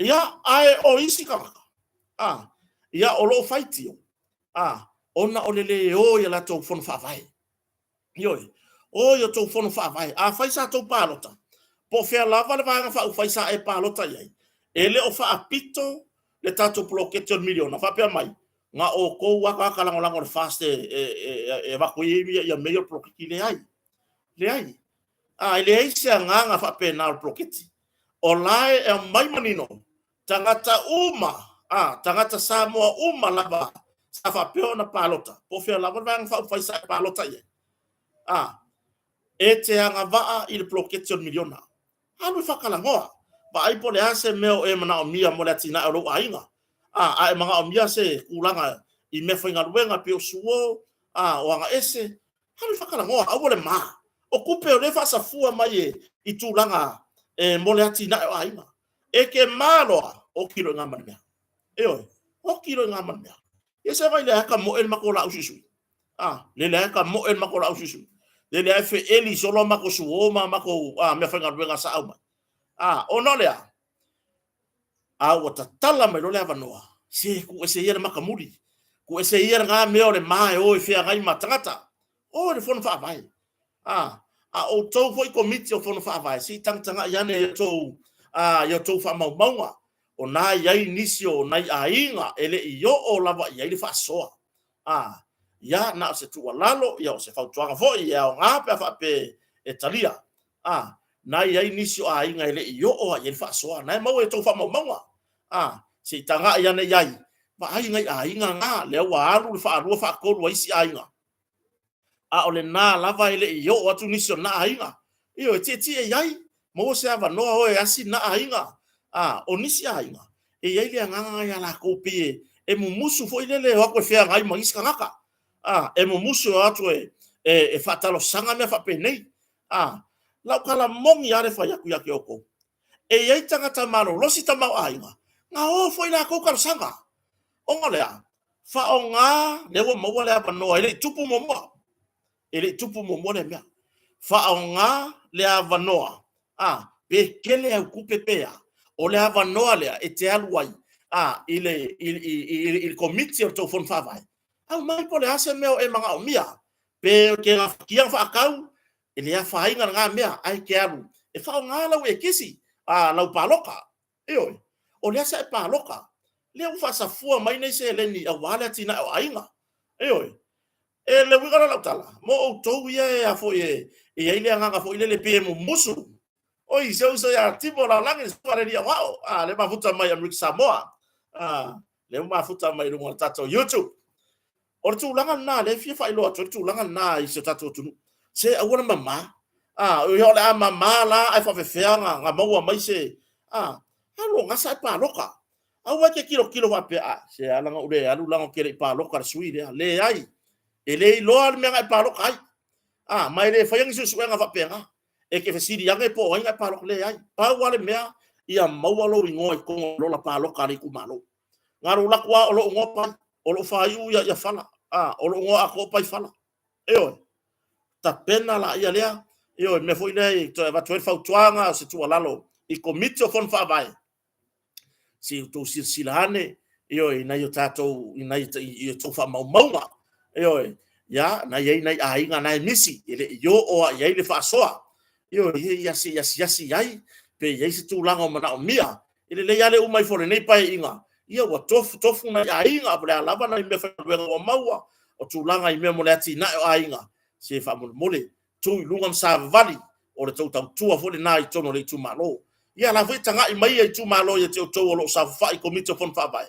Ia, ae o isi tagata, a, ia o lo o faitio, a, ona o le le o i a latou fono faavae. Ioe. O i a outou fono faavae. Afai sa outou palota, po o fea lava le Vaega Faaupufai sa e palota i ai, e le o faapito le tatou poloketi o le miliona, faapea mai, na o outou lava tagata lagolago i le FAST e avatu ai mea ia o le poloketi. Leai, leai. E leai se agaga faapena o le poloketi. O la e aumai manino tagata uma, tagata Samoa uma lava sa faapea ona palota, po o fea lava le Vaega Faaupufai sa e palota i ai, e te agavaa i le poloketi o le miliona. Alu e faatalanoa, vaai po o le a se mea o e manaomia mo le atinae o lou aiga. A e manaomia se tulaga i meafaigaluega pei o suo, o agaese, alu e faatalanoa, aua le ma. O tupe o lea e faasafua mai i tulaga mo le atinae o aiga. E te ma loa, oti loa i ina ma le mea. Ioe, oti loa i ina ma le mea. Ia se vaai o lea lava e tamoe le matou laau suisui. A, lele lava e tamoe le matou laau suisui. Lele lava e feeli solo a matou suo ma matou meafaigaluega sa aumai. A, ona o le a? A ua tatala mai loa le avanoa, se tuu ese ia le matamuli, tuu ese ia lena mea o le ma e o e feagai ma tagata. O i le fono faavae. A, a outou foi Komiti o Fono Faavae, se i tagatagai ane i a outou faamaumauga, o na e i ai nisi o nai aiga e le i oo lava i ai le faasoa. A, ia, na o se tuualalo, ia o se fautuaga foi e aoga pe a faapea e talia. A, na e i ai nisi o aiga e le i oo lava i ai le faasoa, na e maua i a outou faamaumauga. A, se i tagai ane i ai, vaai nai aiga na, lea ua alu le faalua faatolu a isi aiga, a o lena lava e le i oo atu nisi o na aiga. Ioe, tietie i ai, maua se avanoa, o e asi na aiga. A, o nisi aiga, e i ai le agaga ia latou pei e mumusu foi lele e o atu e feagai ma isi tagata. A, e mumusu e o atu e faatalosaga mea faapenei. A, lau tala moni lava le fai atu ia te outou, e i ai tagata malolosi tamaoaiga, na o foi latou talosaga. Ona o le a? Faaaoga lea ua maua le avanoa, e le i tupu muamua. E le i tupu muamua lea mea. Faaaoga le avanoa, a, pe tele au tupe pe a, o le avanoa lea e te alu ai a, i, le, i, i, i, i le komiti o le tou fono faavae, aumai po o le a se mea o e manaomia, pe te gafatia faatau, e le afaina lena mea, ae te alu e faaaoga lau ekisi, a, lau paloka. Ioe, o lea sa e paloka, lea ua faasafua mai nei seleni aua le atinae o aiga. Ioe, e le uiga la lau tala, mo outou ia e a foi e i ai le agaga foi lele pei e mumusu. Oi, se uso ia Timo Lalagi, le susuga i le alii aoao, a, lea mafuta mai Amerika Samoa, a, lea mafuta mai luga o le tatou YouTube. O le tulaga lena, lea e fia faailoa atu ai le tulaga lena i si o tatou atunuu. Se aua le mama. A, o le a mama la ae faafefea na maua mai se... A, alu o gasa ae paloka. Aua e te tilotilo faapea, a, se ala na ou le alu leaga ou te le i paloka i le sui lea. Leai, e le iloa le mea na e paloka ai. A, ma e le faia ni suesuega faapena. E te fesili ane po o ai na e paloka. Leai, pau lava le mea, ia maua lou igoa i totonu o le lola paloka a le itumalo. Na lou laku lava o lou igoa Pai, o lou faaiu ia ia Fala, a, o lou igoa atoa Pai Fala. Ioe, tapena laia lea, ioe, mea foi lea e toe avatu ai le fautuaga o se tuualalo i Komiti o Fono Faavae, se i outou silasila ane, ioe, i nai o tatou, i nai i outou faamaumauga, ioe, ia, na i ai nai aiga na e misi, e le i oo lava i ai le faasoa, ioe, ia se i asiasi i ai, pe i ai se tulaga o manaomia. E lelei lava le uma ifo o lenei Paeaiga, ia ua tofu tofu nai aiga, po o le a lava nai meafaigaluega ua maua, o tulaga i mea mo le atinae o aiga, se faamolemole, tu i luga ma savavali, o le tou tautua foi lena i totonu o le itumalo. Ia o la foi e tagai mai itumalo ia te outou o lo o saofafai i Komiti o Fono Faavae,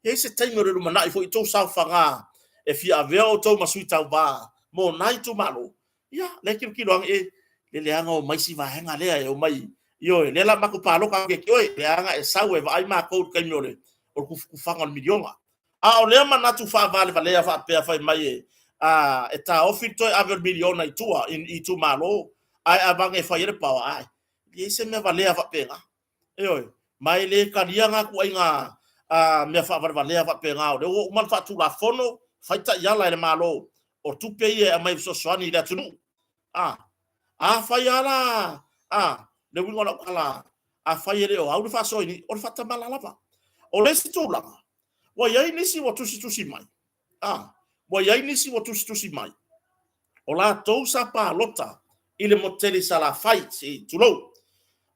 e i ai se taimi o le lumanai foi i tou saofaga e fia avea outou ma sui tauva mo na itumalo, ia, lea e tilotilo ane, e, le leaga o mai si vaega lea e omai, ioe, lea la matou paloka atu ia te oe, leaga e sau e vaai matou i le taimi o le tufatufaga o le miliona. A o lea manatu faavalevalea faapea fai mai e, a, e taofi le toe ave o le miliona i tua i itumalo, ae avage e fai ai le power, ai, e leai se mea valea faapena. Ioe, ma e le talia na ituaiga mea faavalevalea faapena, o lea ua uma ona faatulafono, fai taiala e le Malo, o tupe ia e aumai e fesoasoani i le atunuu. A, afai lava la, a, le uiga o lau tala, afai e le o au le faasoa i ni, o le faatamala lava. O le isi tulaga, ua i ai nisi ua tusitusi mai, a, ua i ai nisi ua tusitusi mai, o latou sa palota i le motu tele i Salafai, se i tulou,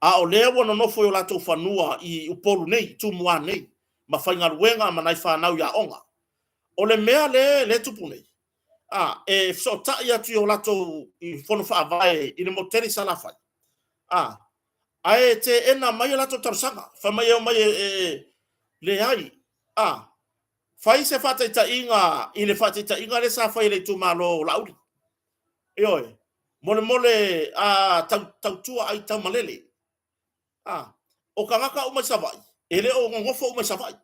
a o lea ua nonofo i o latou fanua i Upolu nei, i Tumua nei, ma faigaluega ma nai fanau i aoga. O le mea lea e tupu nei, a, e fesootai atu i o latou i fono faavae i le motu tele i Salafai, a, ae teena mai a latou talosaga, fai mai e omai e leai, a, fai se faataitaiga i le faataitaiga lea sa fai e le itumalo o Laauli. Ioe, molemole a tautua ai taumalele. A, o tagata uma i Savaii, e le o nonofo uma i Savaii.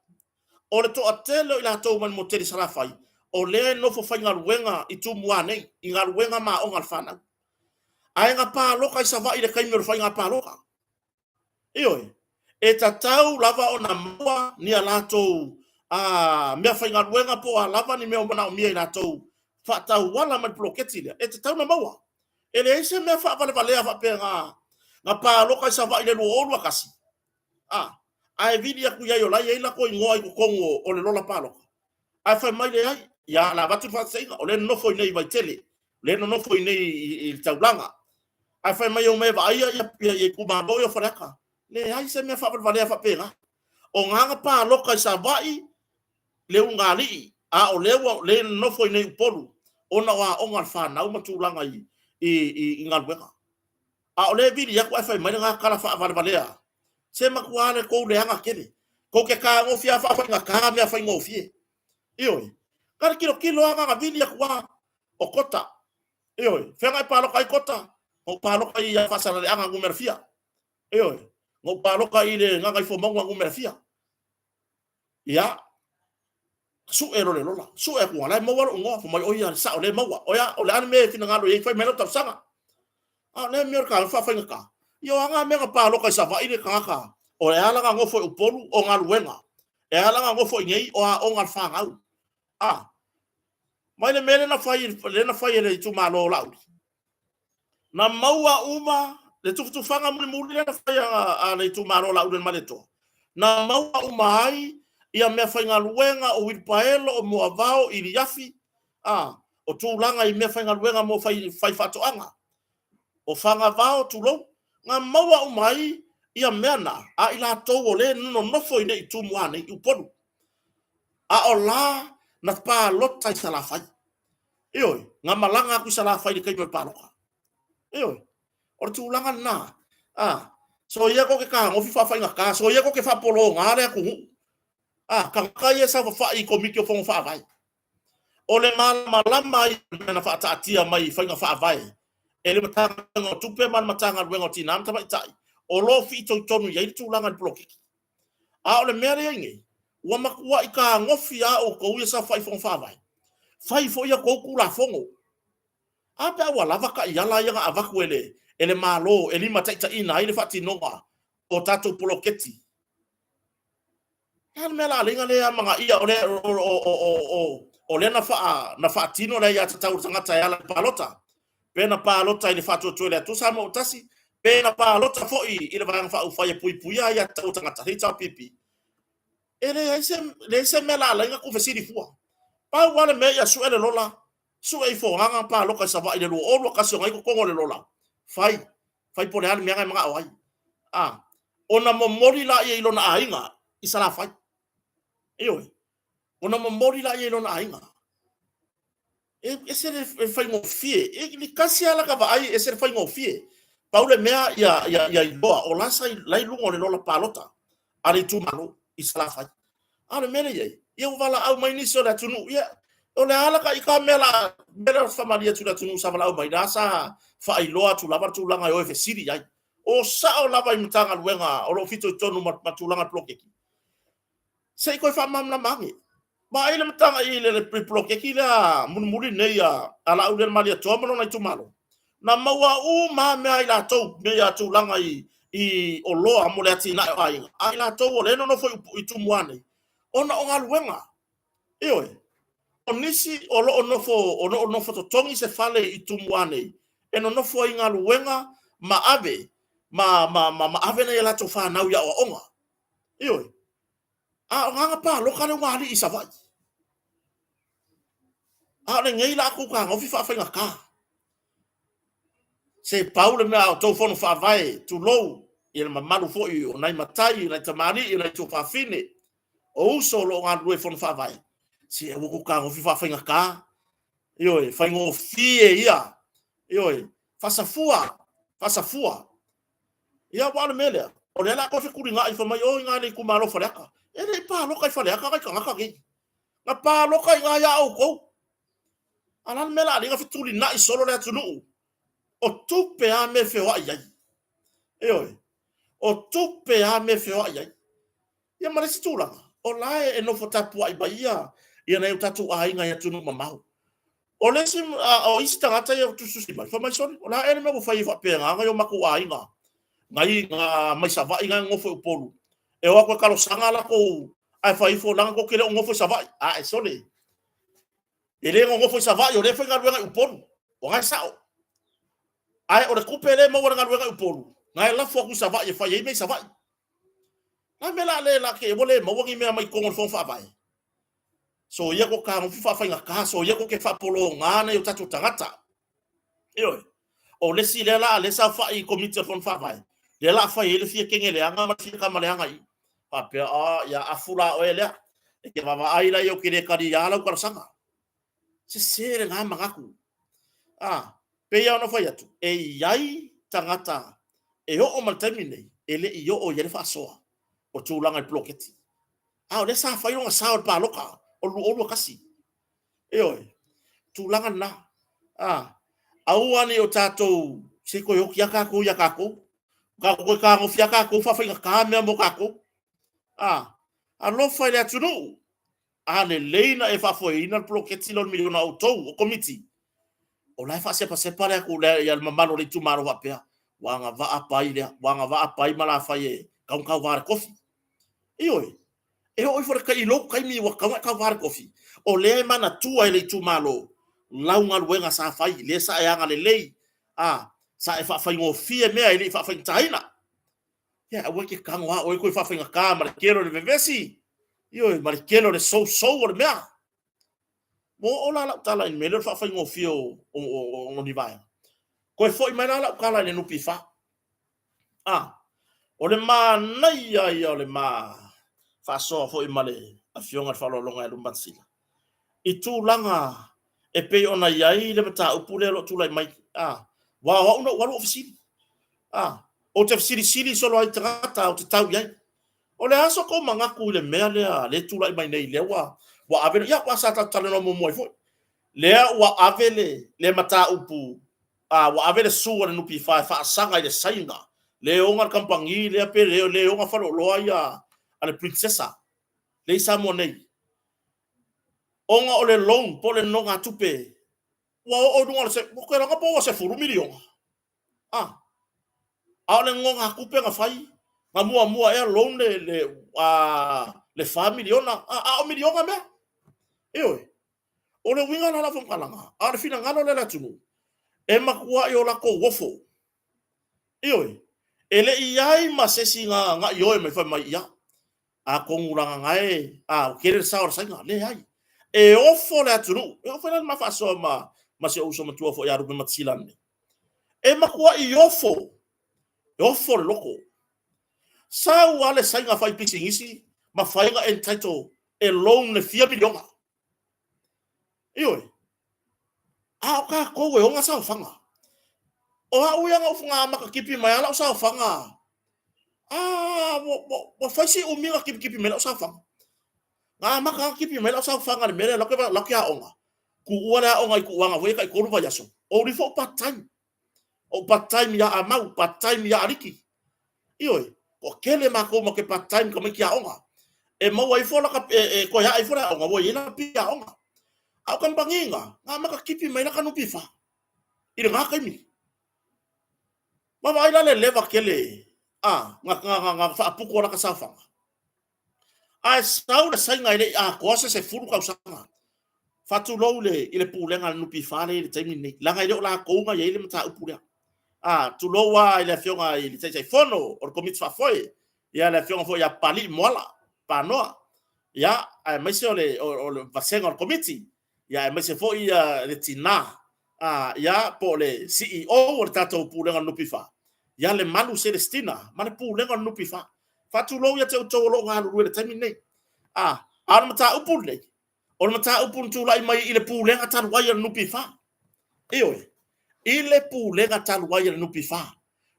O le toatele o i latou mai le motu tele i Salafai, o lea e nofo faigaluega i Tumua nei, i galuega ma aoga a le fanau. Ae na palota i Savaii i le taimi o le faiga palota. Ioe, e tatau lava ona maua ni a latou mea faigaluega po o a lava ni mea o manaomia i latou faatauala mai le poloketi lea, e tatau ona maua. E leai se mea faavalevalea faapea na palota i Savaii i le 2021, a, ae vili atu i ai o la e i ai latou igoa i totonu o le lola palota, ae fai mai leai, ia o le a avatu le faataitaiga, o lea e nonofo i inei i Vaitele, o lea e nonofo i inei i le taulaga, ae fai mai e omai e vaaia ia itumalo ia o Faleata. Leai se mea faavalevalea faapena. O na na palota i Savaii le ulugalii, a o lea ua lea e nonofo i inei i Upolu ona o aoga a le fanau ma tulaga i galuega. A o lea e vili atu ae fai mai lena tala faavalevalea. Se matua le tou leaga tele. Tou te tagofi lava faafaigata mea faigofie. Ioe. Na le tilotilo lava na vili atu lava o Kota. Ioe. Fea na e palota ai Kota? Na ou palota i Faasaleleaga numera fia. Ioe. Na ou palota i le Gagaifomauga numera fia. Ia, sue loa le lola, sue atu, o la e maua lou igoa, fai mai, oi ia, sao, o lea e maua. O ia, o le a le mea e finagalo i ai, fai mai lau talosaga. A o lea mea o le taua faafaigata. Ia o a na mea na paloka i Savaii le tagata, o le ala na nofo i Upolu, o galuega. E ala na nofo i inei, o aoga a le fanau. A, mai le mea lea na fai, lea na fai e le itumalo o Laauli, Na maua uma le tufatufaga mulimuli lea na fai a le itumalo o Laauli o le Malietoa, na maua uma ai ia mea faigaluega o uilipaelo, o moavao, iliafi, a, o tulaga i mea faigaluega mo fai, fai faatoaga, o fagavao, tulou, na maua uma ai ia mea na a i latou o lea e nonofo i nei i Tumua nei i Upolu. A o la na palota i Salafai. Ioe, na malaga atu i Salafai i le taimi o le palota. Ioe, o le tulaga lena. A, soia tou te tagofi faafaigata, soia tou te faapologa le atunuu. A, tagata ia e saofafai i Komiti o Fono Faavae. O le malamalama ia o mea na faataatia mai i faiga faavae e le Matagaluega o Tupe ma le Matagaluega o Tina ma Tamaitai, o lo o fitoitonu i ai le tulaga i le polokiki. A o le mea lea e i ai nei, ua matuai tagofi lava outou ia saofai i Fono Faavae, fai foi a outou Tulafono. A pe a ua lava taiala ia na avatu e le, e le Malo e limataitaiina ai le faatinoga o tatou poloketi? Le a le mea la alai na le amanaia o le, o, o, o, o, o lea na, faa, na faatino le aiatatau a le tagata e ala i le palota? Pe na palota i le Faatuatua i le Atua Samoa ua Tasi, pe na palota foi i le Vaega Faaupufai e puipuia aiatatau a tagata, HRPP. E leai se, leai se mea la alai na tuufesili fua. Pau lava le mea ia sue le lola, sue ifo aga palota i Savaii i le 2021 o na i totonu o le lola. Fai, fai po o le a le mea na e manao ai. A, ona momoli laia i lona aiga i Salafai. Ioe, ona momoli laia i lona aiga. E ese le faigofie. E le tasi lava lata vaai, e ese le faigofie. Pau le mea ia, ia, ia iloa, o la sa la i luga o le lola palota a le itumalo i Salafai. A o le mea lea i ai, ia ua valaau mai nisi o le atunuu, ia, o le a la ka ika mea la, mea la faamalie atu i le atunuu sa valaau mai, la sa faailoa atu lava le tulaga e o e fesili i ai. O sao lava i Matagaluega o lo o fitoitonu ma, ma tulaga poloketi. Se i toe faamalamalama ane. Vaai le mataga'i i le poloketi lea mulimuli nei a Laaulialemalietoa ma lona itumalo, na maua uma lava mea a i latou, mea ia tulaga i oloa mo le atinae o aiga, a i latou o lea e nonofo i Tumua nei, ona o galuega. Ioe, o nisi o lo o nofo, o lo o nofo totogi se fale i Tumua nei, e nonofo ai i galuega ma ave, ma ave nai a latou fanau i aoaoga. Ioe. A o ga palota le ulugalii i Savaii. A o lenei la tou fetagofi faafaigata. Se pau le mea a outou fono faavae, tulou, ia le mamalu foi o nai matai, o nai tamalii, o nai tuafafine, o uso o lo o galulue i fono faavae, se aua tou te fetagofi faafaigata. Ioe, faigofie ia. Ioe, faasafua, faasafua. Ia aua o le mea lea, o lea o le a toe fetulinai fai mai, o i ina i le itumalo o Faleata. E le i palota i Faleata nai tagata nei. Na palota i ina ia outou. A o le a le mea o le a ala ai ona fetulinai solo le atunuu? O tupe lava mea e feoai ai. Ioe. O tupe lava mea e feoai ai. Ia ma le isi tulaga, o la e nofo tapuai mai ia nai o tatou aiga i atunuu mamao. O le isi, o isi tagata ia ua tusitusi mai, fai mai, sole, o le a ea le mea ua fai ai faapena nai o matou aiga nai mai Savaii na e nonofo i Upolu, e o atu e talosaga latou ae fai ifo, leaga tou te le o nonofo i Savaii. Ae sole, e le nonofo i Savaii o lea e faigaluega i Upolu, o na e sao. Ae o le tupe lea e maua i le galuega i Upolu, na e lafo atu i Savaii e fai ai mea i Savaii. O le a le mea o le a le, la te ua le maua ni mea mai totonu o le Fono Faavae? Soia ko tagofi faafaigata, soia ko te faapologa nai o tatou tagata. Ioe. O le isi lea la a lea saofai i Komiti o le Fono Faavae, lea la a fai ai le fia kene leaga ma le fia tama leaga i i. Faapea, oh, ia afu la oe lea. E te vaavaai la i ai ou te le talia lau talosaga. Sese lena manatu. Ah, pei lava ona fai atu, e i ai tagata e oo mai le taimi lenei, e le i oo i ai le faasoa o tulaga i poloketi. A o lea sa fai lona sao i le palota o le 2021. Ioe, tulaga lena. A, aua ne i o tatou, se toe oti lava tatou ia tatou. Tatou toe fetagofi lava tatou faafaigata mea mo tatou. A, alofa i le atunuu. A lelei ona e faafoeina le poloketi lea o le miliona a outou o Komiti, o la e faasepasepa le mamalu o le itumalo faapea, ua agavaa Pai lea, ua agavaa Pai ma Lafai e tatau ona tauva i le tofi. Ioe, e oo ifo i lou taimi ua tatau ona e tauva i le tofi, o lea e manatua e le itumalo lau galuega sa fai, lea sa e agalelei, a, sa e faafaigofie mea e le i faafaigataina. Ia aua e te tago lava oe toe faafaigata ma le tele o le vevesi, ioe, ma le tele o le sousou o le mea. Ua oo la lau tala i le mea lea o le faafaigofie o ni vaega. Toe foi mai la lau tala i le NPF. A, o le manaia ia o le ma faasoa foi ma le Afioga i le Faaaloaloga ia Lumatasila i tulaga e pei ona i ai le mataupu lea o lo o tulai mai. A, aua o au na ou alu ou fesili. A, ou te fesilisili solo ai i tagata ou te tau i ai. O le a so tou manatu i le mea lea lea e tulai mai nei, lea ua ave le, ia, aua sa tatou talanoa muamua ai foi, lea ua ave le, le mataupu, a, ua ave le sue a le NPF e faasaga i le Saina, le ona le kamupani lea pe le, le ona faleoloa ia a le Princessa lea i Samoa nei, ona o le loan po o le nonogatupe ua oo i luga o le, ou te iloa po ua $10 miliona. A, a o le nonogatupe na fai, na muamua ea loan le $4 miliona, a o miliona mea. Ioe. O le uiga la o lau faamatalaga, a o le finagalo lea o le atunuu, e matuai o latou ofo. Ioe. E le i i ai ma se isi na ioe mai fai mai, ia, atonu leaga na e, a, ua tele le sao o le Saina. Leai. E ofo le atunuu. E oo foi la i le ma faasoa ma si ou uso matua foi ia Lupematasila ananei. E matuai ofo, e ofo le loto. Sau lava le Saina fai pisinisi ma fai na entitle e loan le fia miliona. Ioe. A o tatou e ona saofaga. O au ia na ou amata tipi mai lava lau saofaga. A, ua fai si umi na tipitipi mai lau saofaga. Na amata lava tipi mai lau saofaga i le mea lea lau ke aoga. Tuua le aoga i tuuaga foi e tai 3 vaiaso, ou alu ifo ou part time. Ou part time ia Amau, part time ia Aliki. Ioe, toatele matou ma te part time tamaiti aoga. E maua ifo la e toe ae ifo le aoga ua i ai lana pili aoga. A o kamupani na, na amata kipi mai la ka NPF i lena taimi. Vaavaai la le leva tele a na na na faaputu a lata saofaga. Ae sau le Saina e le i atoa se 10 tausaga. Faatulou i le pulega a le NPF lea i le taimi lenei, leaga e le o latou na i ai le mataupu lea. A, tulou lava i le Afioga i le Taitaifono o le Komiti Faafoe, ia le Afioga foi ia Papalii Moala Panoa, ia, aemaise o le vasega o le Komiti, ia aemaise foi le tina, ia, po o le CEO o le tatou Pulega o le NPF, ia Lemalu Celestina ma le Pulega o le NPF. Faatulou ia te outou o lo o galulue i le taimi lenei. A o le mataupu lenei, o le mataupu na tulai mai i le Pulega talu ai a le NPF. Ioe, i le Pulega talu ai a le NPF,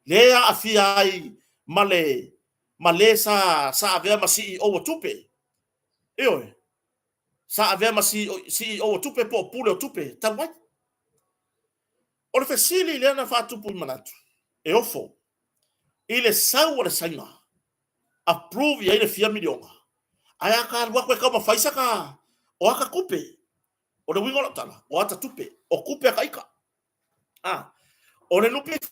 lea e aafia ai ma le ma le sa avea ma CEO o tupe. Ioe, sa avea ma CEO o tupe po o Pule o Tupe talu ai. O le fesili lea na faatupu i manatu, e ofo i le sau o le Saina, approve i ai le fia miliona, ae a ta alu atu e taumafai saka o ata tupe. O le uiga o lau tala, o ata tupe, o tupe a ta ita. A, o le NPF,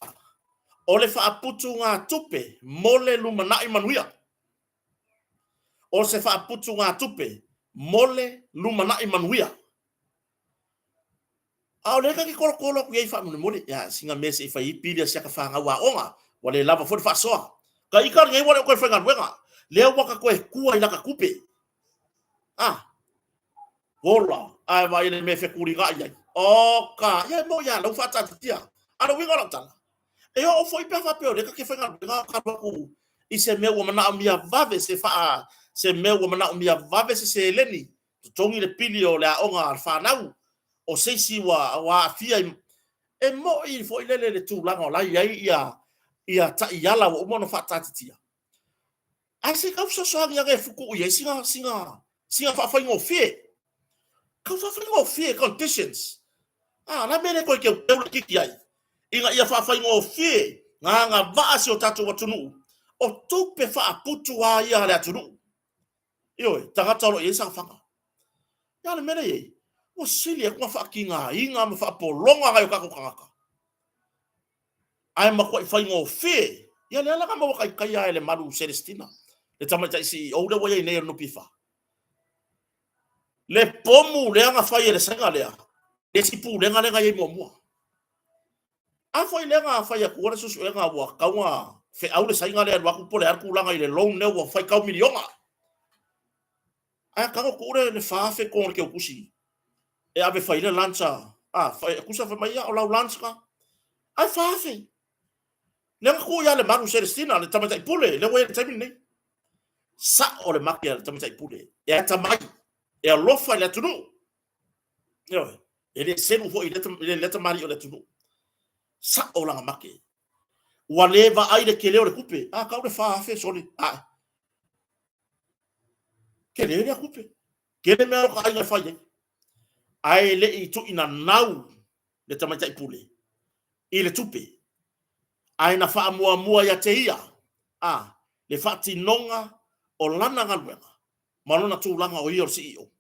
o le faaputugatupe mo le lumanai manuia. O se faaputugatupe mo le lumanai manuia. A o lea ta te tolotolo atu i ai faamolemole, ia sina mea se i fai ai pili a si ata fanau aoga, ua le lava foi le faasoa. Ka ita lenei ua le o toe faigaluega, lea ua ta toe tua i lata tupe. A, ola, ae vaai i le mea e fetuligai ai. Oka, ia e moni lava o lea ua faataatitia. A o le uiga o lau tala, e oo foi pe a faapea o lea ta te faigaluega o ta alu atu i se mea ua manaomia vave se faa, se mea ua manaomia vave se seleni, totogi le pili o le aoga a le fanau, o se isi ua aafia i... E moni foi lele le tulaga o la e i ai ia taiala ua uma ona faataatitia, ae se i tau fesoasoani ane e futuu i ai sina faafaigofie. Tau faafaigofie conditions. A, o le a le mea e le toe teuteu laitiiti ai ina ia faafaigofie na agavaa si o tatou atunuu, o tupe faaputu lava ia a le atunuu. Ioe, tagata o lo o i ai saofaga. A o le mea lea e i ai, ua sili atu ona faatigaina ma faapologa nai o tatou tagata, ae matuai faigofie. Ia lea la na maua taitai lava e Lemalu Celestina, le tamaitai CEO lea ua i ai nei o le NPF. Le pomu lea na fai e le Saina lea, le isi pulega lea na i ai muamua. A foi lea na fai atua le suesuega ua tatau ona feau le Saina lea e alu atu po o le a le tulaga i le loan lea ua faitau miliona. Ae tago tuu le 4,000 i totonu o le teutusi e ave fai ai le lunch a, tusa fai mai, ia o lau lunch lena. Ae 4,000. Lea na tuu ia Lemalu Celestina, le tamaitai pule, lea ua i ai i le taimi lenei. Sao le make a le tamaitai pule, e atamai, e alofa i le atunuu. Ioe, e le selu foi i lea tamalii o le atunuu. Sao lana make. Ua le vaai le tele o le tupe. A, tau le 4,000 sole. Ae. Tele lea tupe. Tele mea o ka aiga e fai ai. Ae le i tuuina nau le tamaitai pule i le tupe. Ae na faamuamua ia te ia a le faatinoga o lana galuega ma lona tulaga o ia o le CEO.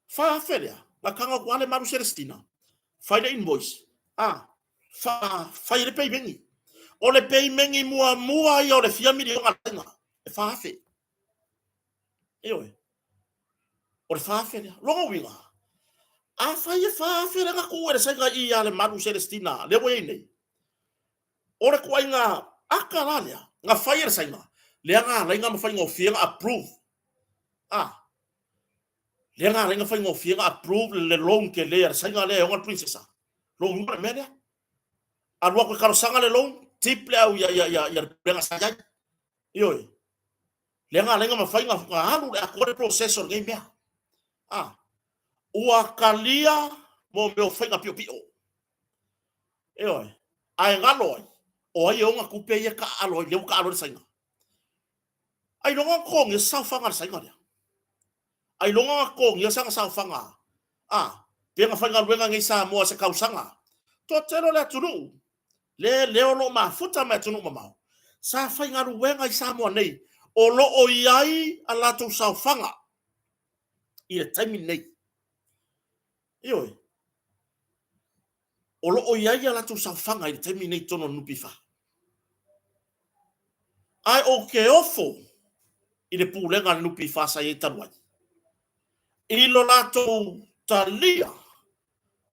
4,000 lea, na tago atu lava Lemalu Celestina, fai le invoice, a, fa, fai le peimeni. O le peimeni muamua ia o le fia miliona laina, e 4,000. Ioe, o le 4,000 lea. Lona uiga, afai e 4,000 lea na tuu e le Saina i ia Lemalu Celestina, lea ua i ai nei, o le ituaiga ata la lea, na fai e le Saina, lea na ala ai ona faigofie ona approve. A, lea na ala ai ona faigofie ona approve le loan tele a le Saina lea e ona le Princessa. Lona uiga o le mea lea. Alu atu e talosaga le loan, tip le au ia, ia, ia, ia le pulega sa i ai. Ioe. Lea na ala ai ona mafai ona alu le atoa le process o lenei mea. A, ua talia mo mea o faiga piopio. Ioe. Ae galo ai, o ai e ona tupe ia e taaalo ai, lea ua taaalo ai le Saina. Ailoga na totogia se saofaga a le Saina lea. Ailoga na totogia sana saofaga a pe na faigaluega nei Samoa se tausaga. Toatele o le atunuu le lea o lo o mafuta mai atunuu mamao sa faigaluega i Samoa nei. O lo o i ai a latou saofaga i le taimi lenei. Ioe. O lo o i ai a latou saofaga i le taimi lenei i totonu o le NPF. Ae ou te ofo i le pulega a le NPF sa i ai talu ai, i lo latou talia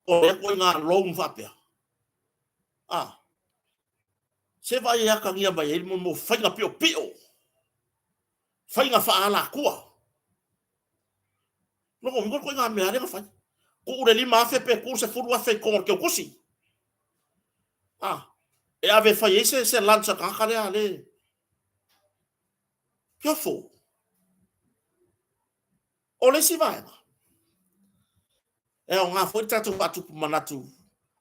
o lea ituaiga loan faapea. A, se vaai e atagia mai ai mo faiga piopio, faiga faaalatua. Lona uiga o le ituaiga mea lea na fai. Tuu le $5,000 pe tuu le $10,000 i totonu o le teutusi. A, e ave e fai ai se, se lunch a le tagata lea, le Piofo. O le isi vaega, e aoga foi le tatou faatupu manatu.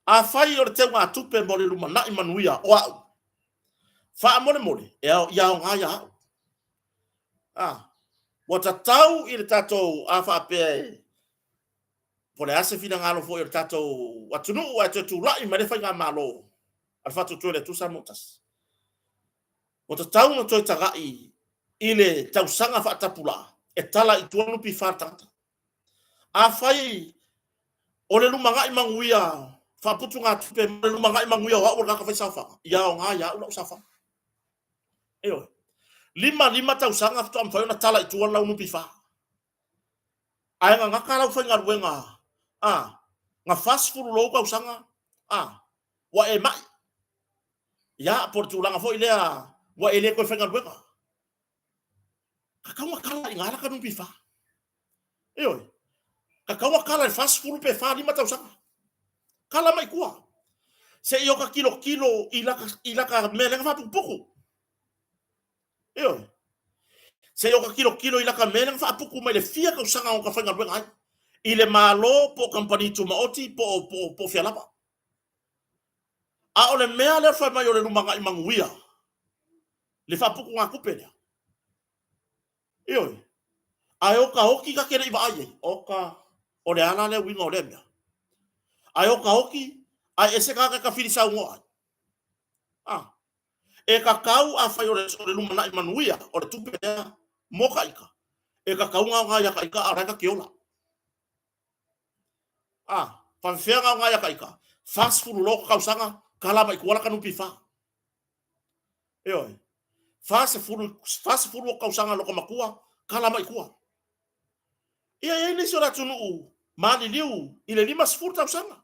Afai o le teugatupe mo le lumanai manuia o au, faamolemole, e ao, ia aoga ia au. A, ua tatau i le tatou, a faapea e, po o le a se finagalo foi o le tatou atunuu ae toe tulai mai le faigamalo a le Faatuatua i le Atua Samoa ua Tasi, ua tatau ona toe tagai i le tausaga faatapulaa e tala i tua le NPF a le tagata. Afai o le lumanai manuia faaputugatupe mo le lumanai manuia o au o le tagata faisaofaga, ia aoga ia au lau saofaga. Ioe. 55 tausaga faatoa mafai ona tala i tua lau NPF. Ae gagata lau faigaluega, a, na 40 lou tausaga, a, ua e mai. Ia, po o le tulaga foi lea ua e le toe faigaluega. Tatau ona tala i ina lata NPF. Ioe. Tatau ona tala i le 40 pe 45 tausaga. Tala mai tua. Se i o ta tilotilo i lata, i lata mea lea na faaputuputu. Ioe. Se i o ta tilotilo i lata mea lea na faaputu mai le fia tausaga o ta faigaluega ai. I le Malo po o kamupani tumaoti po o, po o, po o fea lava. A o le mea lea fai mai o le lumanai manuia, le faaputugatupe lea. Ioe. Ae o ka oti ta te le i vaai ai, o ka, o le a la le uiga o lea mea? Ae o ka oti, ae ese tagata e tafili saunoa ai. A, e tatau afai o le, o le lumanai manuia, o le tupe lea mo ka ita, e tatau ona aoga ia ka ita a o la e ta te ola. A, faafefea ona aoga ia ka ita? 40 loa o tausaga, tala mai tua la ka NPF. Ioe. 40, 40 o tausaga lota matua, tala mai tua. Ia, e i ai nisi o le atunuu maliliu i le 50 tausaga.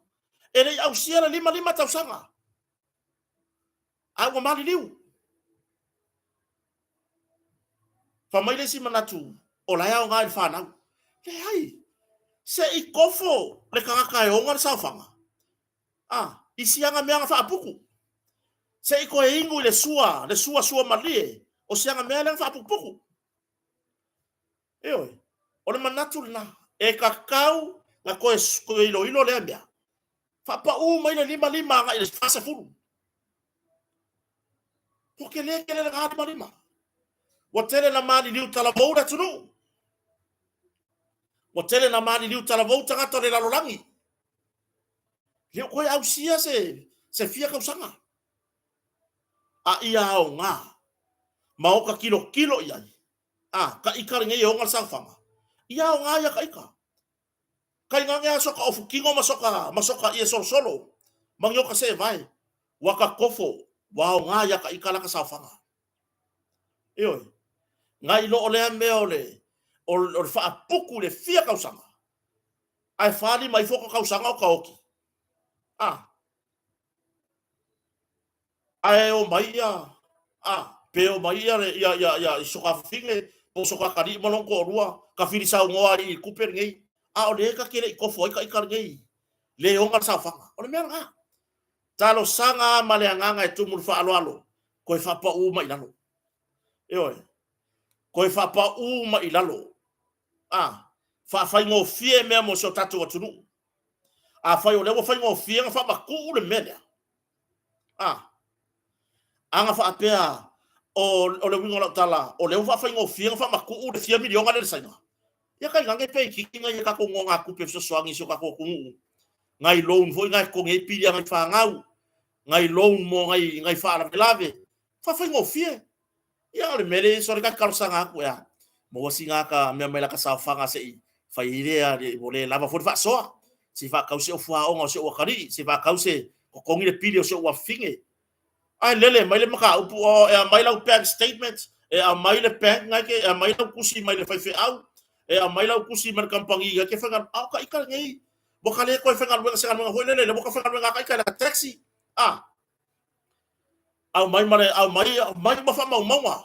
E le i ausia le 55 tausaga. A ua maliliu. Fai mai le isi manatu, o la e aoga i le fanau. Leai, se i kofo le tagata e ona le saofaga. A, i siaga mea na faaputu. Se i toe inu i le sua, le sua sua malie o siaga mea lea na faaputuputu. Ioe, o le manatu lena, e tatau na toe, toe iloilo lea mea. Faapaū mai le 55 agai i le 40. Ua tele tele lena 55. Ua tele na maliliu talavou le atunuu. Ua tele na maliliu talavou tagata o le lalolagi. Le o toe ausia se, se fia tausaga. A ia aoga ma o ka tilotilo i ai, a, ka ika lenei e ona le saofaga, ia aoga ia ka ika. Kai gage a soka ofu kino ma soka, ma soka ie solosolo, ma ni o ka seevae, ua ka kofo, ua aoga ia ka ika la ka saofaga. Ioe, nai lo o lea mea o le, o, o le faaputu i le fia tausaga, ae 45 ifo ka tausaga o ka oti. A, ae o mai ia, a, pe o mai ia, ia, ia, ia, i soka fafine, po o soka atalii ma lona toalua, ka fili saunoa ai i tupe lenei, a o lea ta te le i kofo ai ka ika lenei, le ona le saofaga. O le mea lena. Talosaga ma le agaga e tumu le faaaloalo, toe faapaū mai i lalo. Ioe. Toe faapaū mai i lalo. A, faafaigofie mea mo si o tatou atunuu. Afai o lea ua faigofie ona faamatuu le mea lea, a, a na faapea, o, o le uiga o lau tala, o lea ua faafaigofie ona faamatuu le fia miliona lea i le Saina, ia tainane pe itiiti nai a tatou nonogatupe fesoasoani i si o tatou atunuu, nai loan foi na e totogi ai pili a nai fanau, nai loan mo nai, nai faalavelave, faafaigofie. Ia, o le mea lea, sole ka talosaga atu ea. Maua sina ka mea mai la ka saofaga se i fai ai lea, ua le lava foi le faasoa. Se i faatau se fuaoga o si ou atalii, se i faatau se totogi le pili o si ou afafine. Ae lele mai le mataupu, oh, e aumai lau bank statement, e aumai le bank na e aumai lau tusi mai le faifeau, e aumai lau tusi mai le kamupani na e te faigaluega. A o ta ita lenei, ua ta le toe faigaluega se galuega foi lele, lea ua ta faigaluega lava ta ita i la taxi. A, aumai ma le, aumai, aumai ma faamaumauga.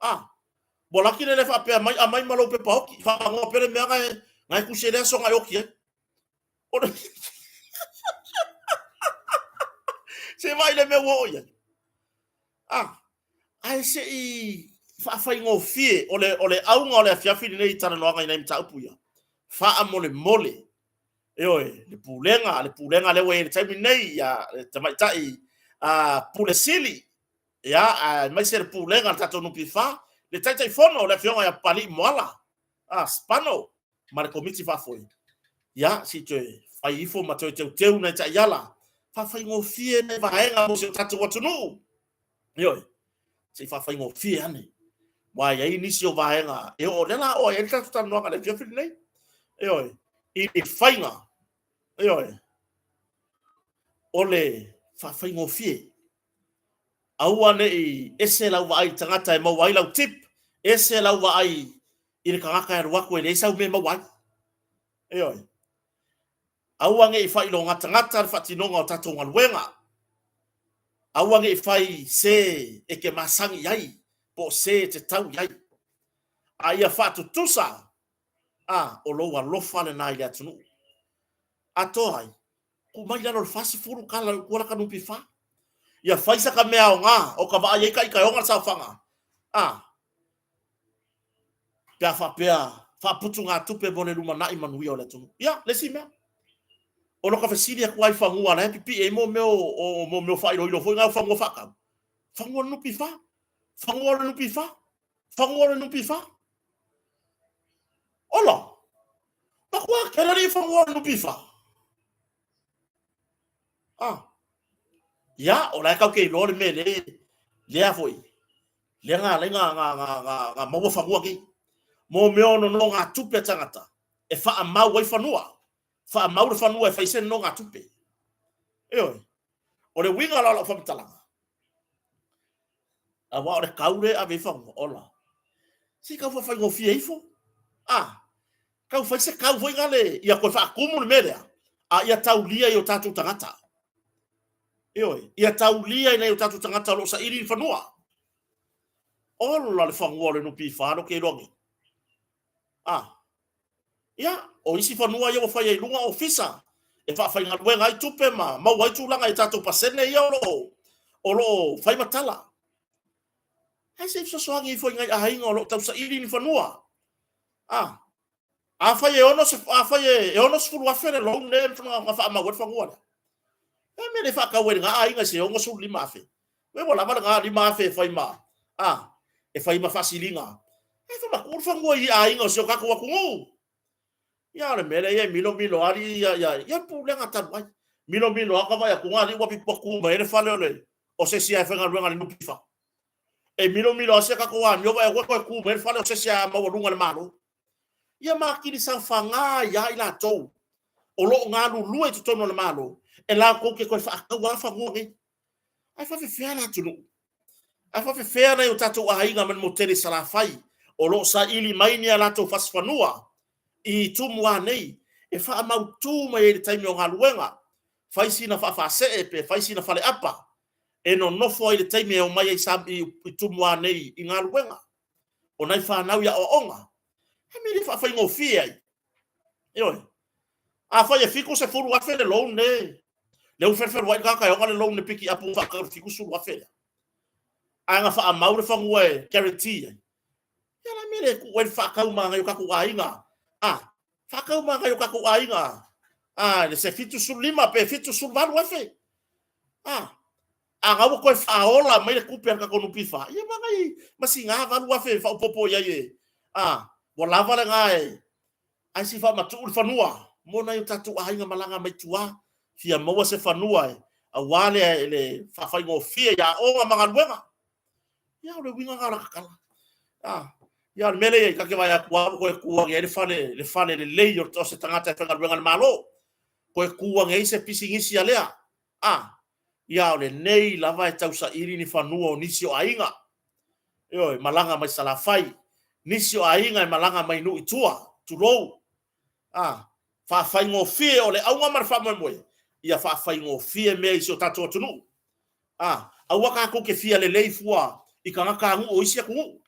A, ua laki le le faapea mai, aumai ma lou pepa oti, faamanoa pea le mea na e, na e tusi ai le aso na e oti ai. O le Se vaai le mea ua oo i ai. A, ae se i faafaigofie, o le, o le auga o le afiafi lenei i talanoaga i nai mataupu ia. Faamolemole, ioe, le pulega, le pulega lea ua i ai i le taimi lenei, ia, le tamaitai a Pule Sili, ia, aemaise le pulega a le tatou NPF, le Taitaifono, le Afioga ia Papalii Moala, a, Spano, ma le Komiti Faafoe, ia, se i toe fai ifo ma toe teuteu nai taiala, faafaigofie nai vaega mo si o tatou atunuu. Ioe, se i faafaigofie ane. Aua e i ai nisi o vaega e oo, lea la oo ai le tatou talanoaga i le afiafi lenei. Ioe, i le faiga, ioe, o le faafaigofie. Aua ne i ese lau vaai i le tagata e maua ai lau tip, ese lau vaai i le tagata e alu atu e leai sau mea e maua ai. Ioe. Aua ne i faailogatagata le faatinoga o tatou galuega. Aua ne i fai se e te masani i ai po o se e te tau i ai. A ia faatutusa, a, o lou alofa lena i le atunuu. Atoa ai, tuu mai i lalo o le 40 tala i tua laka NPF. Ia fai saka mea aoga o ka vaai ai ka ita e oga le saofaga. A, pe a faapea faaputugatupe mo le lumanai manuia o le atunuu. Ia, le isi mea, o lo ka fesili atu ai fanua la e pipii ai mo mea o mo mea faailoilo foi na o fanua faatau. Fanua o le NPF, fanua o le NPF, fanua o le NPF. Ola, matua tele alii fanua o le NPF. Ah. Ia, o la e kau ke iloa le mea le, lea foi. Lea na alai na maua fanua nei. Mo mea o nonogatupe a tagata e faamau ai fanua. Faamau le fanua e fai se nonogatupe. Ioe. O le uiga la o lau faamatalaga, aua o le kau lea e ave ai fanua, ola. Se i tau faafaigofie ifo. A, tau fai se kau foi nale, ia toe faatumu le mea lea, a ia taulia i o tatou tagata. Ioe, ia taulia i nai o tatou tagata o lo o saili i fanua. Ola le fanua o le NPF lea ou te iloa nei. A, ia, o isi fanua ia ua fai ai i luga ofisa e faafaigaluega ai tupe ma maua ai tulaga i tatou pasene ia o lo o fai ma tala. Ae se i fesoasoani ifo i nai aiga o lo o tausaili ni fanua. A, Afai e ono, afai e 60,000 le loan lea na faamau ai le fanua lea. E mea le faatau ai i lena aiga i se 65,000. Ua ua lava lena 5,000 e fai ma, a, e fai ma faasiliga. E faamatuu le fanua i aiga o si o tatou atunuu. Ia, o le mea lea ia e milomilo alii ia, ia, ia pulega talu ai. Milomilo lava ka vaai atu, alii ua ua tu mai ai le fale o le, o se isi e faigaluega i le NPF. E milomilo lava si a tatou amio vaai atu toe tu mai le fale o se isi a maualuga i le Malo. Ia ma atili saofaga ai lava i latou o lo o galulue i totonu o le Malo e latou te toe faataua lava fanua nei. Ae faafefea le atunuu? Ae faafefea nai o tatou aiga mai le motu tele i Salafai o lo o saili mai ni a latou fasi fanua i Tumua nei e faamautu mai ai i le taimi o galuega, fai sina faafaasee pe fai sina faleapa e nonofo ai i le taimi e omai ai i Tumua nei i galuega o nai fanau i aoaoga. E mea le faafaigofie ai. Ioe. Afai e 70,000 le loan le, le ua felufeluai le tagata e oga le loan le piki apu faatau le 70,000 lea. Ae na faamau le fanua e guarantee ai. Ia la mea le tuu ai le faatau ma nai o tatou aiga. A, faatau ma nai o tatou aiga. A, le se 75 pe 78,000. A, a na ua toe faaola mai le tupe a le tatou NPF, ia ma nai ma sina 8,000 e faaopoopo i ai e, a, ua lava lena e, ae se i faamatuu le fanua mo nai o tatou aiga malaga mai tua, fia maua se fanua e, aua le, le faafaigofie i aoga ma galuega. Ia, o le uiga lena o la ta tala. A, ia o le mea lea i ai, ta te vaai atu lava ua toe tu ane ai le fale, le fale lelei o se tagata e faigaluega i le Malo. Toe tu ane ai se pisinisi a lea. A, ia o lenei lava e tausaili ni fanua o nisi o aiga. Ioe, malaga mai Salafai, nisi o aiga e malaga mai nuu i tua, tulou. A, faafaigofie, o le auga ma le faamoemoe, ia faafaigofie mea i si o tatou atunuu. A, aua tatou te fia lelei fua i tagatanuu o isi atunuu.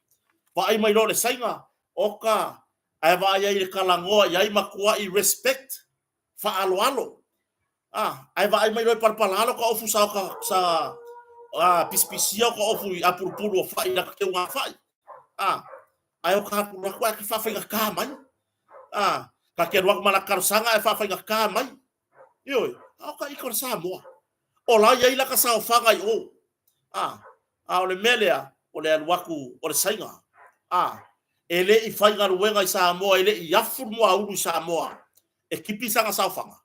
Vaai mai loa i le Saina, oka, ae vaai ai i le talanoa i ai, matuai respect, faaaloalo. A, ae vaai mai loa e palapala lota ofu sa ota, sa a, pisipisia ota ofu i apulupulu o fai i lata teuga fai. A, ae ota atu atu ae faafaigata mai. A, ta te alu atu ma lata talosaga ae faafaigata mai. Ioe, a o ka ika o le Samoa. O la e i ai lata saofaga i o. A, a o le mea lea, o le alu atu o le Saina. A, e le i faigaluega i Samoa, e le i afu le muaulu i Samoa e tipi sana saofaga.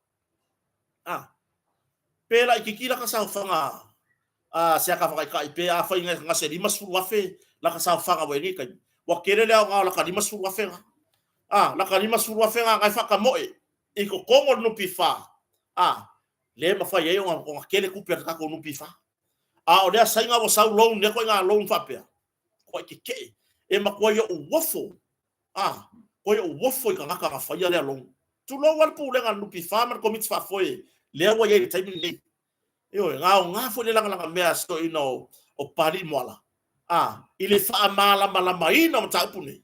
A, pe laitiiti lata saofaga a se ata faataitai, pe afai na se $50,000 lata saofaga ua i ai nei taimi, ua tele le aoga o lata $50,000 na. A, lata $50,000 na e faatamoe i totonu o le NPF, a, le mafai ai ona tele tupe a le tatou NPF. A o lea Saina ua sau loan, lea ituaiga loan faapea, matuai tetee, e matuai ou ofo, a, matuai ou ofo i tagata na faia lea loan. Tulou lava le Pulega a le NPF ma le Komiti Faafoe lea ua i ai i le taimi lenei. Ioe, na aoga foi le lagalagamea a si toeaina o Papalii Moala, a, i le faamalamalamaina o mataupu nei,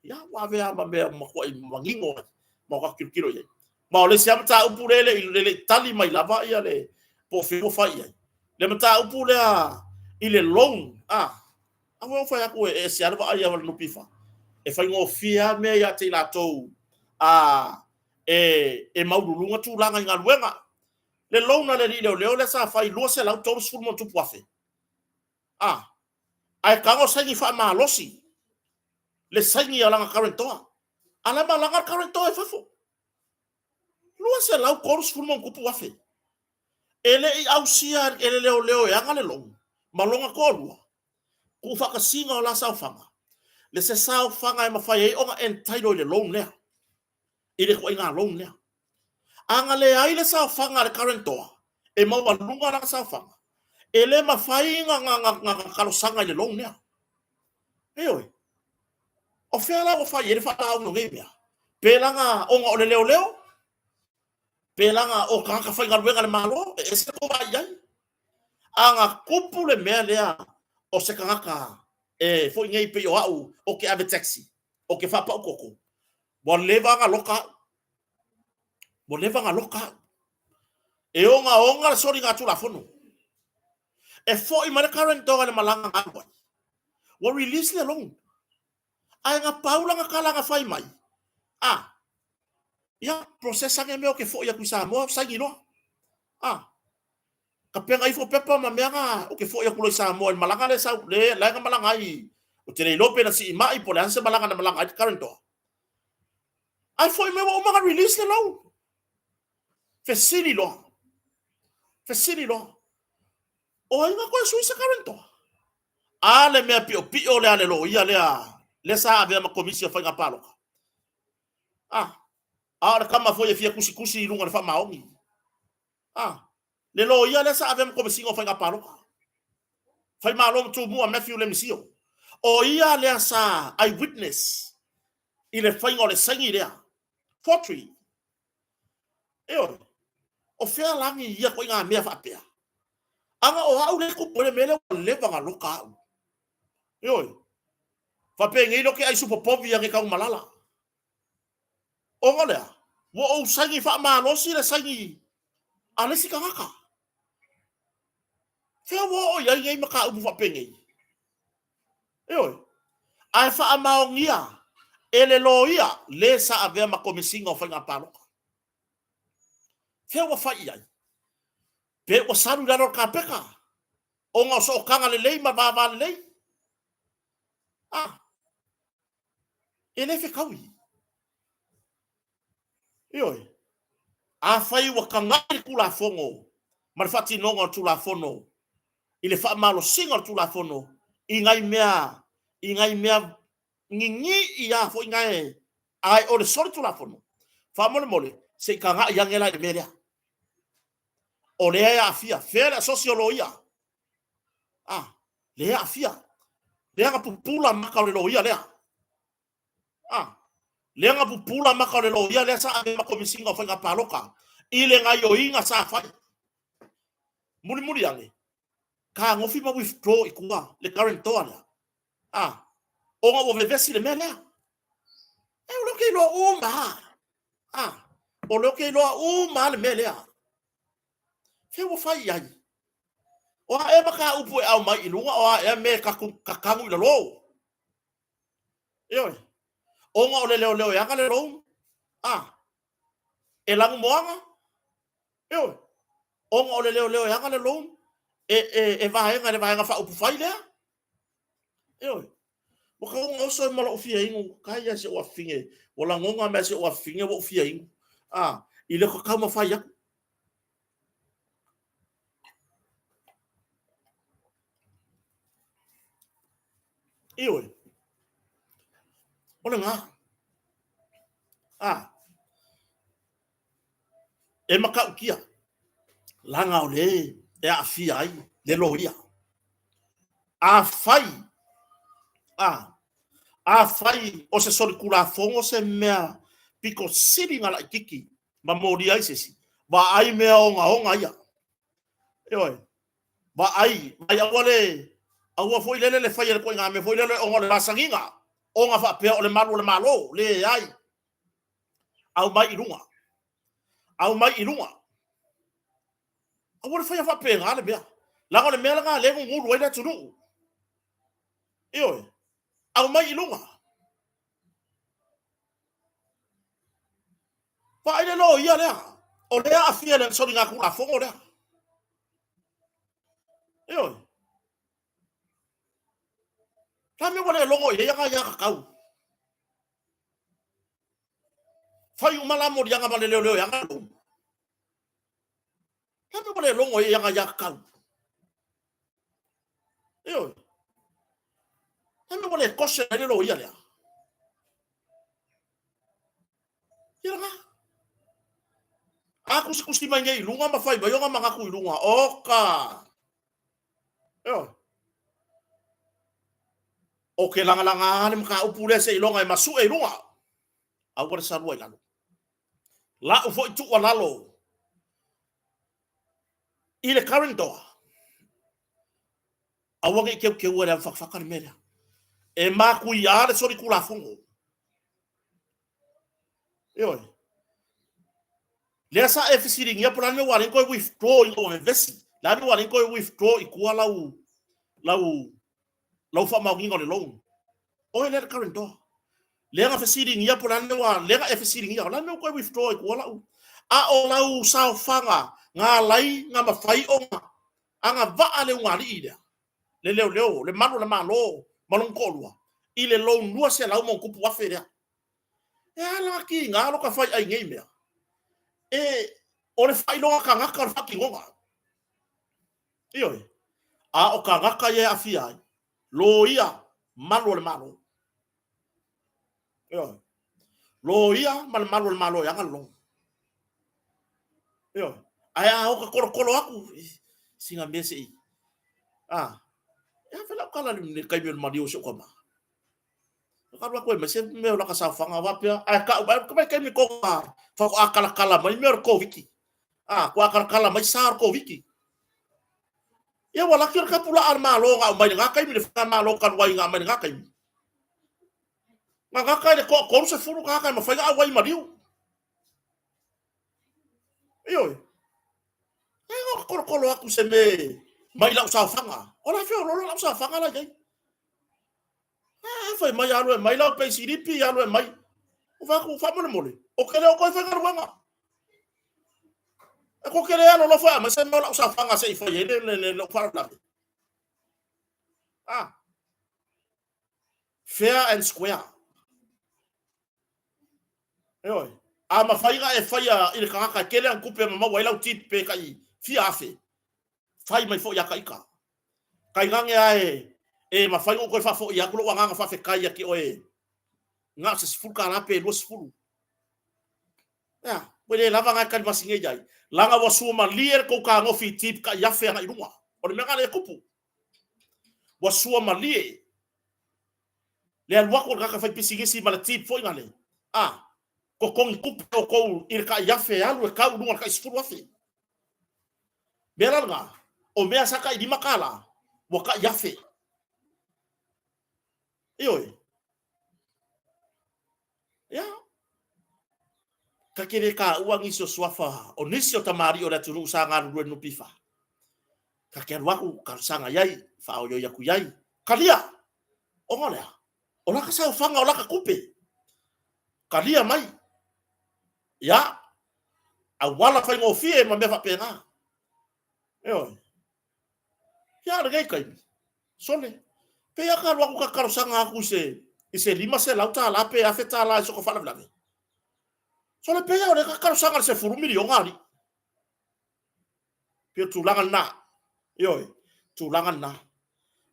ia, ua avea ma mea matuai manino ai ma o tatou tilotilo i ai. Ma o le isi lava mataupu lea e le i tali mai lava ia le po o fea ua fai i ai, le mataupu lea i le loan, a, aua ua fai atu e ese lava le vaai a le NPF, e faigofie lava mea ia te i latou a, e maualuluga tulaga i galuega. Le loan a le alii leoleo lea sa fai $230 ma ono tupu afe, a, ae tago saini faamalosi le saini a lana guarantor. A la e malaga le guarantor i fafo. $230 ma ono tupu afe. E le i ausia e le leoleo e ana le loan ma lona toalua, tuufaatasiga o la saofaga, le se saofaga e mafai ai ona entitle i le loan lea, i le ituaiga loan lea. A na leai le saofaga a le guarantor e maualuga lana saofaga, e le mafai ona talosaga i le loan lea. Ioe. O fea la ua fai ai le faalaauga o nei mea? Pe laga ona o le leoleo? Pe laga o tagata faigaluega a le Malo? E ese le tou vaai i ai. A na tupu le mea lea o se tagata e foi nei pei o au ou te ave taxi, ou te faapau toto, ua leva ona loka au. Ua leva ona loka au. E ogaoga le soligatulafono. E foi mai le current dog i le malaga na alu ai, ua release le loan. Ae na pau lana tala na fai mai, a, ia, process ane mea ou te foi atu i Samoa, saini loa. A, tapena ifo pepa ma mea na, ou te foi atu loa i Samoa i le malaga lea sau, le, la e na malaga ai, ou te le iloa pe na sii mai po o le a se malaga na malaga ai le current dog. Ae foi mai ua uma ona release le loan. Fesili loa. Fesili loa. O ai na toe sui se guarantor? A le mea piopio lea a le loia lea, lea sa avea ma Komisi o Faiga Palota. A, a o le tama foi e fia tusitusi i luga o le faamaoni. A, le loia lea sa avea ma Komesina o Faiga Palota. Faimalo ma Tumua Matthew Lemisio. O ia lea sa eyewitness i le faiga o le saini lea. Forgery. Ioe. O fea la ni ia ituaiga mea faapea? Ana o au lea e tupu ai le mea lea ua leva ona loka au. Ioe. Faapenei loa ke ai supopovi ane Tanumalala. Ona o le a? Ua ou saini faamalosi le saini a le isi tagata. Fea ua oo i ai nei mataupu faapenei? Ioe. Ae faamaonia e le loia le sa avea ma Komesina o Faiga Palota. Fea ua fai i ai? Pe ua salu i lalo o le kapeta ona o sootaga lelei ma vava lelei? A, e le fetaui. Ioe. Afai ua tagai le Tulafono ma le faatinoga o le Tulafono i le faamalosiga o le Tulafono, I ngai mea, i ngai mea gigii a foi ngae, ae o le solitulafono. Faamolemole, se i tagai ane la i le mea lea. O lea e aafia, fea le asosi o loia? Ah, lea e aafia. Lea na pupula maka o le loia lea. Ah, lea na pupula maka o le loia lea sa ave ma Komesina o Faiga Palota i le gaioiga sa fai. Mulimuli ane, tagofi ma withdraw i tua le guarantor lea. Ah, ona ua vevesi le mea lea. E o lea ou te iloa uma lava. Ah, o lea ou te iloa uma lava le mea lea. Fea ua fai i ai? O a ea mataupu e aumai i luga, o a ea mea e tatanu i lalo? Ioe. Ona o le leoleo e ana le loan. Ah, e lanumoana. Ioe. Ona o le leoleo e ana le loan, e vaega i le Vaega Faaupufai lea. Ioe. Ua tau oso ma lou fia inu, kai ia si ou afafine, ua lagona mea si ou afafine ua ou fia inu. Ah, i le taumafai atu. Ioe. O lena. Ah. E matautia, leaga o le e aafia ai le loia. Afai, a, afai o se solitulafono se mea pito sili ona laitiiti ma molia ai se isi, vaai mea ogaoga ia. Ioe, vaai, vaai aua le, aua foi lele le faia le ituaiga mea foi lele ona o le masaniga, ona faapea o le malu o le Malo, leai. Aumai i luga. Aumai i luga. Aua le faia faapena le mea. Leaga o le mea lena lea e gugulu ai le atunuu. Ioe. Aumai i luga. Vaai le loia lea. O lea aafia i le soligatulafono lea. Ioe. La mea ua le logo i ai aga ia kakau. Fai uma la moliaga ma le leoleo e aga lou. La mea ua le logo i ai aga ia kakau. Ioe. La mea ua le kose ai le loia lea. Ia lena. A kusikusi mai nei i luga ma fai mai ona manatu i luga. Oka. Ioe. O ke lagalaga le mataupu lea seiloga e masuʻe i luga, aua le salua i lalo. La'u foi tuualalo i le current door, aua ne i teuteua i le avafatafata le mea lea. E matuia le solitulafono. Ioe. Lea sa e fesiligia po o le a le mea ua ala ai ona toe withdraw ina ua vevesi. Le a le mea ua ala ai ona toe withdraw i tua lau, lau, lau faamaoniga o le loan. Oe lea le guarantor. Lea na fesiligia po o le a le mea ua, lea na e fesiligia, o le a le mea ua toe withdraw i tua lau. A o lau saofaga na ala ai ona mafai ona agavaa le ulugalii lea, le leoleo, le malu o le Malo ma lona toalua i le loan 200 ma ona tupu afe lea. E a la tiga lo ta fai ai nei mea? E, o le faailoga tagata o le faatinoga. Ioe. A o tagata ia e aafia ai, loia, malu o le Malo. Ioe. Loia ma le malu o le Malo e ana le loan. Ioe. Ae a o ta tolotolo atu, sina mea se i, a, e a fai lau tala i le taimi o le maliu o si ou tama. Ka alu atu e mai se mea o laka saofaga faapea, ae tau mai, mai taimi kona faatoa talatala mai mea o le Koviti. A, faatoa talatala mai sa o le Koviti. Ia ua laki o le tapulaa a le Malo na aumai i lena taimi, le faigamalo talu ai na aumai i lena taimi. Na gata i le toa 30 tagata e mafai ona auai i maliu. Ioe. E na tolotolo atu se mea mai lau saofaga. O la feoloolo lau saofaga la i ai. A fai mai alu e mai lau peisilipi, alu e mai. O fai atu, faamolemole, o ke le o koe faigaluega. E ko ke le alolofa e aumai se mea o lau saofaga se i fai ai le lou faalavelave. Ah. Fair and square. Ioe. A mafai ona e faia i le tagata e tele ana tupe ma maua ai lau tip pe tai fia afe, fai mai foi ia ta ita. Tainane a e E mafai ona ou toe faafoi atu lou agaga faafetai ia te oe na o se $10 pe 20. Ea, ua le lava na e tali masini ai, leaga ua suamalie le tou fetagofi i jeep tai afe agai i luga. O le mea lena lea e tupu. Ua suamalie le alu atu o le tagata faipisinisi ma le jeep foi lale, a, totogi tupe outou i le tai afe e alu e tau i luga o le tai 10,000. Mea la lena, o mea sa tai $5, ua tai afe. Ioe. Ia. Ta te le taua nisi o suafa o nisi o tamalii o le atunuu sa galulue i le NPF. Ta te alu atu talosaga i ai, faaoioi atu i ai. Talia! Ona o le a? O lata saofaga, o lata tupe. Talia mai. Ia, auala faigofie ma mea faapena. Ioe. Ia, lenei taimi, sole, pei lava ka alu atu ka talosaga atu i se, i se $500 pe $1000 i sota faalavelave. Sole, pei lava o lea ka talosaga i le sefulu miliona alii. Pei o tulaga lena. Ioe, tulaga lena.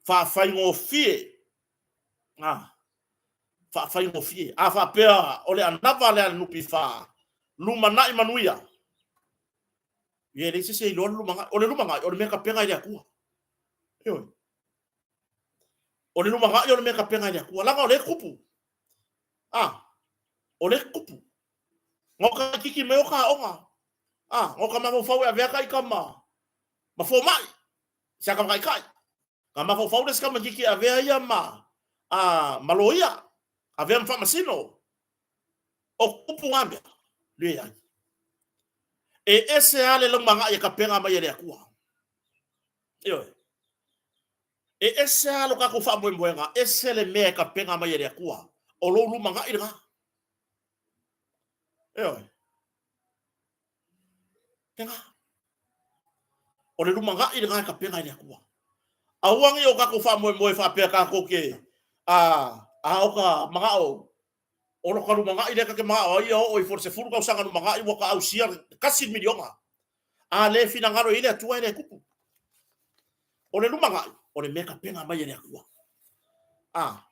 Faafaigofie. Ah, faafaigofie. A faapea o le anava lea a le NPF, lumanai manuia. Ia e leai se isi e iloa le lumanai. O le lumanai, o le mea tapena e le Atua. Ioe. O le lumanai o le mea tapena e le Atua. Leaga o lea e tupu. Ah, o lea e tupu. Na o ka kiki mai o ka aoga. Ah, na o ka mafaufau e avea ka ita ma, ma fomai. Se aka makaikai. Ka mafaufau le isi tamaititi e avea ia ma, a, ma loia. Avea ma faamasino. O kupu ngā mea, leai. E ese lava le laumagai e tapena mai e le Atua. Ioe. E ese lava lo tatou faamoemoega, ese le mea e tapena mai e le Atua. O lou lumanai lena. Ioe. Lena. O le lumanai lena e tapena e le Atua. Aua ne i o tatou faamoemoe faapea tatou te a, a o ka manao o lo ka lumanai lea ta te manao ai ia oo ifo i le 10 tausaga lumanai ua ta ausia le $1 miliona. A le finagalo i ai le Atua e le tupu. O le lumanai, o le mea tapena mai e le Atua. A,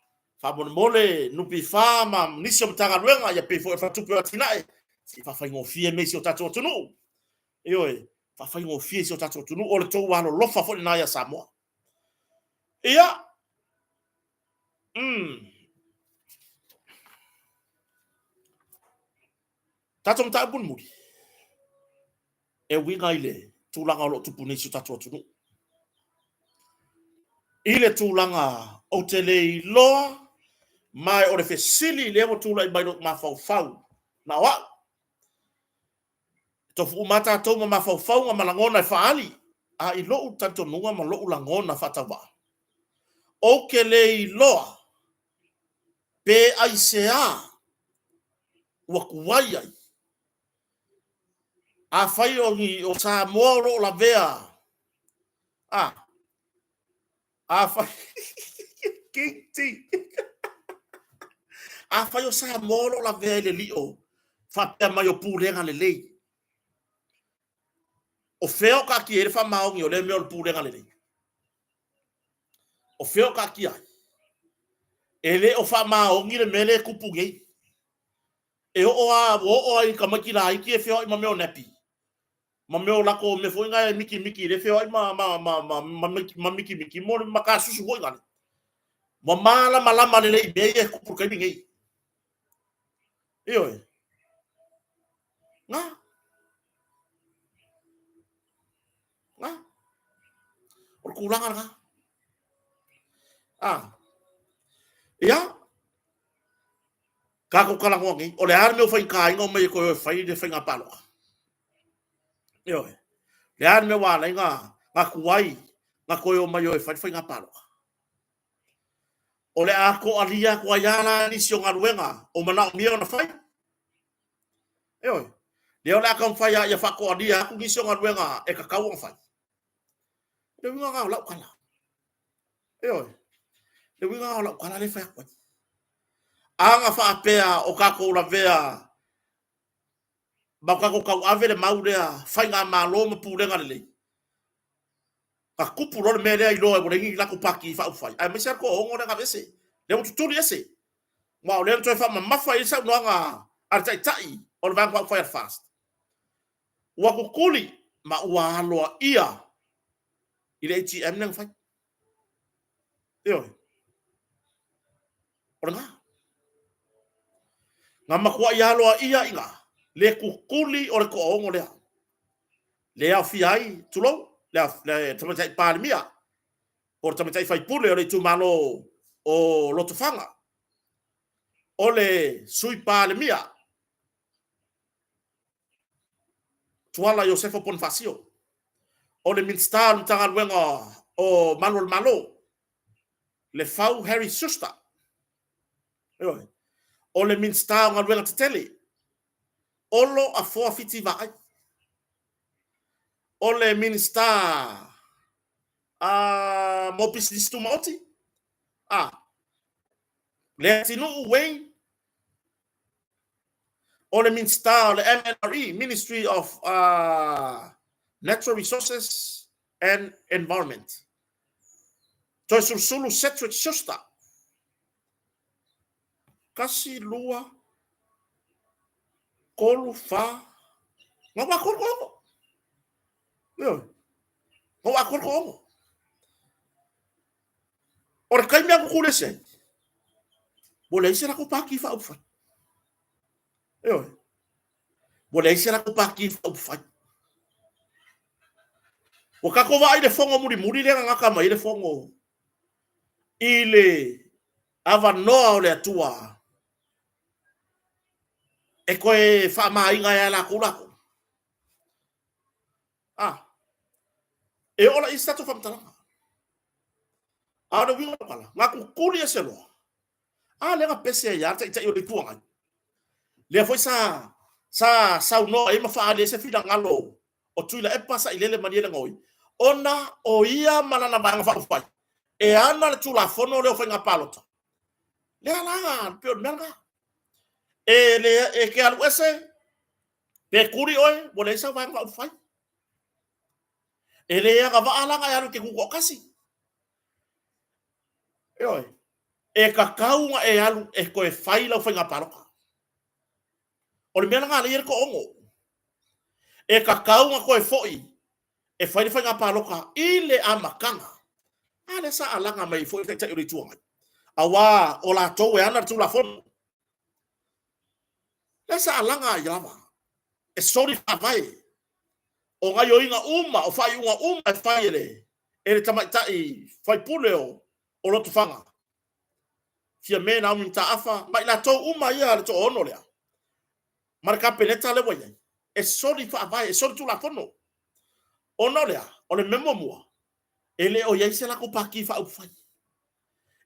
faamolemole NPF ma nisi o Matagaluega, ia pei foi o le Faletupe o Atinae, se i faafaigofie mea i si o tatou atunuu. Ioe, faafaigofie i si o tatou atunuu, o le tou alolofa foi lena ia Samoa. Ia, Tatou mataupu mulimuli, e uiga i le tulaga o lo o tupu nei i si o tatou atunuu. I le tulaga ou te le iloa, ma o le fesili lea ua tulai mai lou mafaufau, na o au. E tofu uma lava tatou ma mafaufauga ma lagona e faaali, a i lou talitonuga ma lou lagona faatauvaa, ou te le iloa pe aisea ua tuai ai. Afai o ni o Samoa o lo o lavea, a, afai, King T. Afai o Samoa o lo o lavea i le lio faapea mai o pulega lelei, o fea o taatia ai le faamaoni o lea mea o le pulega lelei? O fea o taatia ai? E le o faamaoni le mea lea e tupu nei. E oo lava, ua oo lava i tamaiti laiti e feoai ma mea o nappy, ma mea o latou mea foi na e mikimiki lea e feoai ma mikimiki mo le matasusu foi nale. Ua malamalama lelei i mea ia e tupu i le taimi nei. Ioe. Na. Na. O le tulaga lena. Ah. Ia, tatou talanoa nei, o le a le mea ua faigataina omai e toe o e fai le faiga palota? Ioe. Le a le mea ua ala ai na tuai na toe omai o e fai le faiga palota? O le a toalia atu ai lava la nisi o galuega o manaomia ona fai. Ioe. Lea o le a taumafai lava ia faatoalia atu nisi o galuega e tatau ona fai. O le uiga lena o lau tala. Ioe. Le uiga lena o lau tala lea e fai atu ai. A na faapea o tatou lavea ma o tatou tauave le mau lea faigamalo ma pulega lelei. Ka tupu loa le mea lea iloa ua leai ni latou pati faaupufai, aemaise lava le toaono lea na aveese, lea ua tutuli ese. Aua o lea na toe faamamafa i ai le saunoaga a le Taitai o le Vaega Faaupufai a le FAST, ua tutuli ma ua aloaia i le AGM lea na fai. Ioe. O lena. Na matuai aloaia i ina le tutuli o le toaono lea. Le aofia ai, tulou, le Tamaitai Palemia, po o le Tamaitai Faipule o le itumalo o Lotofaga, o le Sui Palemia, Tuala Iosefo Ponifasio, o le Minisita o le Matagaluega o Malu o le Malo, Lefau Harry Schuster, ioe, o le Minisita o Galuega Tetele, Olo Afoa Fiti Vaai, o le Minisita mo Pisinisi Tumaoti, a, Leatinuu Wayne, o le Minisita o le MNRE, Ministry of Natural Resources and Environment, Toesulusulu Cedric Schuster. 1, 2, 3, 4, na ua atoa le toaono. Ioe. Na ua atoa le toaono. O le taimi a tutuli ese ai, ua leai se latou pati faaupufai. Ioe. Ua leai se latou pati faaupufai. Ua tatou vaai i le fono mulimuli lea na gata mai ai le fono i le avanoa o le Atua e toe faamaina ai e latou latou. Ah, e oo la i se tatou faamatalaga. A o le uiga o le tala, na tutuli ese loa. A lea na pese ai lava le Taitai o le Itu Agai. Lea foi sa sa saunoa ai ma faaali ai se finagalo o Tuilaepa Sailele Malielegaoi, ona o ia ma lana Vaega Faaupufai e ana le Tulafono lea o Faiga Palota. Lea la, pei o le mea lena. E, le, e te alu ese, pe tuli oe, ua leai sau Vaega Faaupufai. E le agavaa la ona e alu e te tutoatasi. Ioe. E tatau ona e alu e toe fai lau faiga palota. O le mea lena lea e i ai le toaono. E tatau ona toe foi e fai le faiga palota i le amataga. A lea sa alaga mai ai foi le Taitai o le Itu Agai, aua o latou e ana le Tulafono. Lea sa alaga ai lava e soli faavae o gaoioiga uma, o faaiuga uma e fai e le e le tamaitai faipule o Lotofaga, Fiame Naomi Mataafa ma i latou uma ia le toaono lea ma le Kapeneta lea ua i ai, e soli faavae, e soli tulafono. Ona o le a? O le mea muamua, e le o i ai se latou pati faaupufai.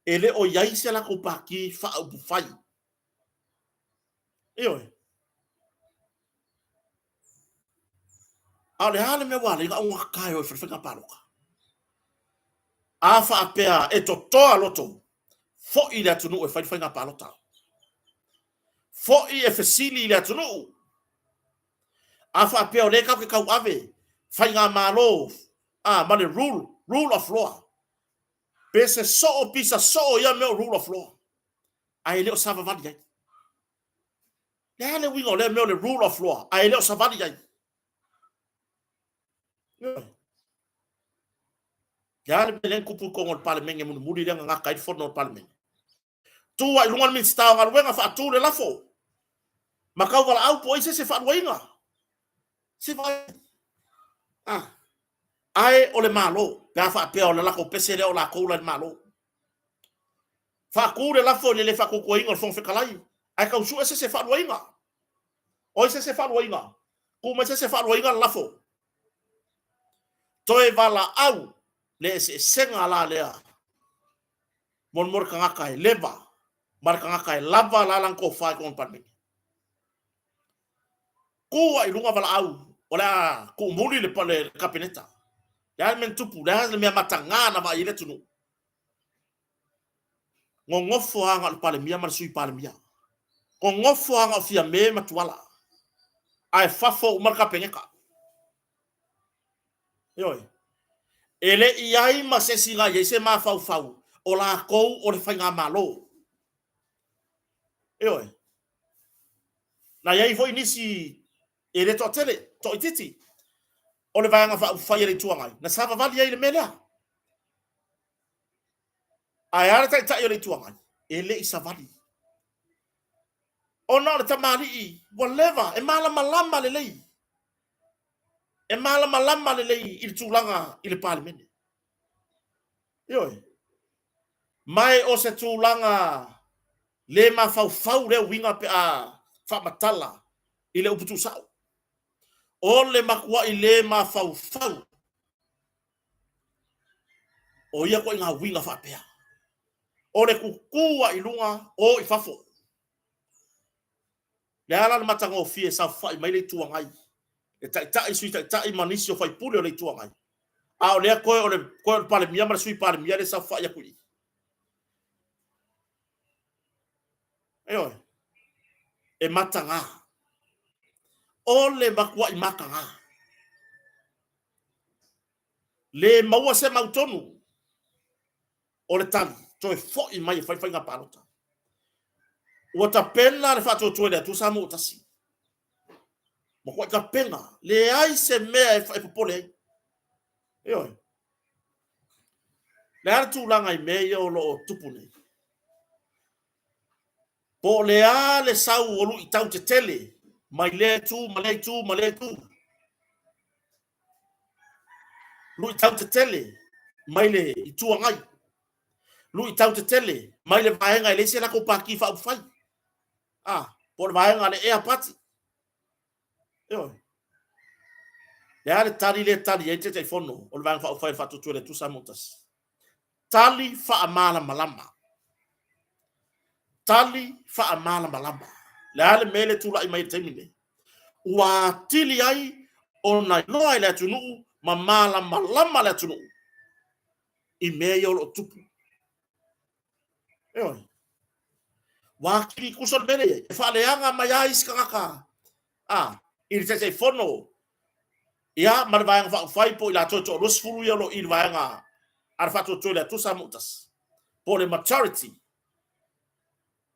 E le o i ai se latou pati faaupufai. Ioe. A o le a le mea ua ala ai ona augata e o e fai le faiga palota? A faapea e totoa loto, foi le atunuu e fai le faiga palota. Foi e fesili i le atunuu. A faapea o lea tatou te tauave faigamalo a, ma le rule, rule of law. Pese soo, pisa soo ia mea o rule of law. Ae le o savavali ai. Le a le uiga o lea mea o le rule of law ae le o savali ai. Le a le mea lea na tupu i totonu o le Palemene mulimuli lea na gata ai le fono o le Palemene? Tu ai i luga le Minisita o Galuega faatu le lafo ma tauvalaau po o ai se isi e faaluaina. Se vaai. Ah. Ae o le Malo, pe a faapea o le latou pese lea o latou la i le Malo. Faatu le lafo i le le faatuatuaina o le Fofoga Fetalai, ae tau sue se isi e faaluaina. O ai se isi e faaluaina? Tuu mai se isi e faaluaina le lafo. Toe valaau le eseesega la lea mo le tagata e leva ma le tagata e lava la lana tofa i totonu o le Palemene. Tu ai i luga valaau o le a tuumuli le Kapeneta. Le a le mea na tupu? Le a le mea mataga na vaai ai le atunuu? Nonofo lava na o le Palemia ma le Sui Palemia. Nonofo lava na o Fiame ma Tuala. Ae fafo uma le Kapeneta. Ioe. E le i ai ma se isi na i ai se mafaufau o lakou o le faigamalo. Ioe. Na i ai foi nisi e le toatele, toaitiiti, o le Vaega Faaupufai a le Itu Agai, na savavali ai i le mea lea. Ae a le Taitai o le Itu Agai? E le i savali. Ona o le tamalii ua leva, e malamalama lelei. E malamalama lelei i le tulaga i le Palemene. Ioe. Ma o se tulaga le mafaufau lea uiga pe a faamatala i le upu tuusao. O le matuai le mafaufau o ia ituaiga uiga faapea. O le tutu lava i luga, o i fafo. O le a la le matagofie e saofafai mai le Itu Agai, le Taitai, Sui Taitai ma nisi o faipule o le Itu Agai, a o lea toe o le Palemia ma le Sui Palemia lea e saofafai atu i i. Ioe. E mataga. O le matuai mataga. Le maua se mautonu o le tali, toe foi mai e fai faiga palota. Ua tapena le faatuatua i le Atua Samoa ua tasi. Matuai tapena, leai se mea e popole ai. Ioe. Le a le tulaga i mea ia o lo o tupu nei? Po o le a le sau o luitau tetele mai lea itu ma lea itu ma lea itu. Luitau tetele mai le Itu Agai. Luitau tetele mai le vaega e leai se latou pati faaupufai. Ah, po o le vaega a le Ea Party. Ioe. Le a le tali lea e tali ai le Taitaifono o le Vaega Faaupufai o le Faatuatua i le Atua Samoa Tasi? Tali faamalamalama. Tali faamalamalama. Le a le mea lea e tulai mai i le taimi lenei? Ua atili ai ona iloa e le atunuu ma malamalama le atunuu i mea ia o lo o tupu. Ioe. Ua atili tusa le mea lea e faaleaga mai lava isi tagata a i le Taitaifono ia ma le Vaega Faaupufai po o i latou e toa-20 ia o lo o i le Vaega a le Faatuatua i le Atua Samoa Tasi, po o le majority.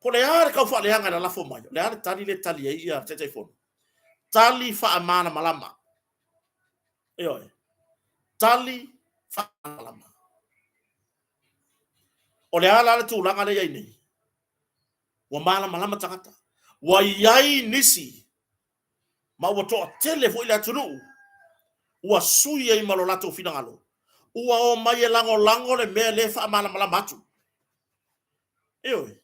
Po o le a le tau faaleaga e lalafo mai, o le a le tali lea e tali ai ia Taitaifono? Tali faamalamalama. Ioe. Tali faamalamalama. O le a la le tulaga lea e i ai nei? Ua malamalama tagata. Ua i ai nisi ma ua toatele foi le atunuu ua sui ai ma lo latou finagalo, ua omai e lagolago le mea lea e faamalamalama atu. Ioe.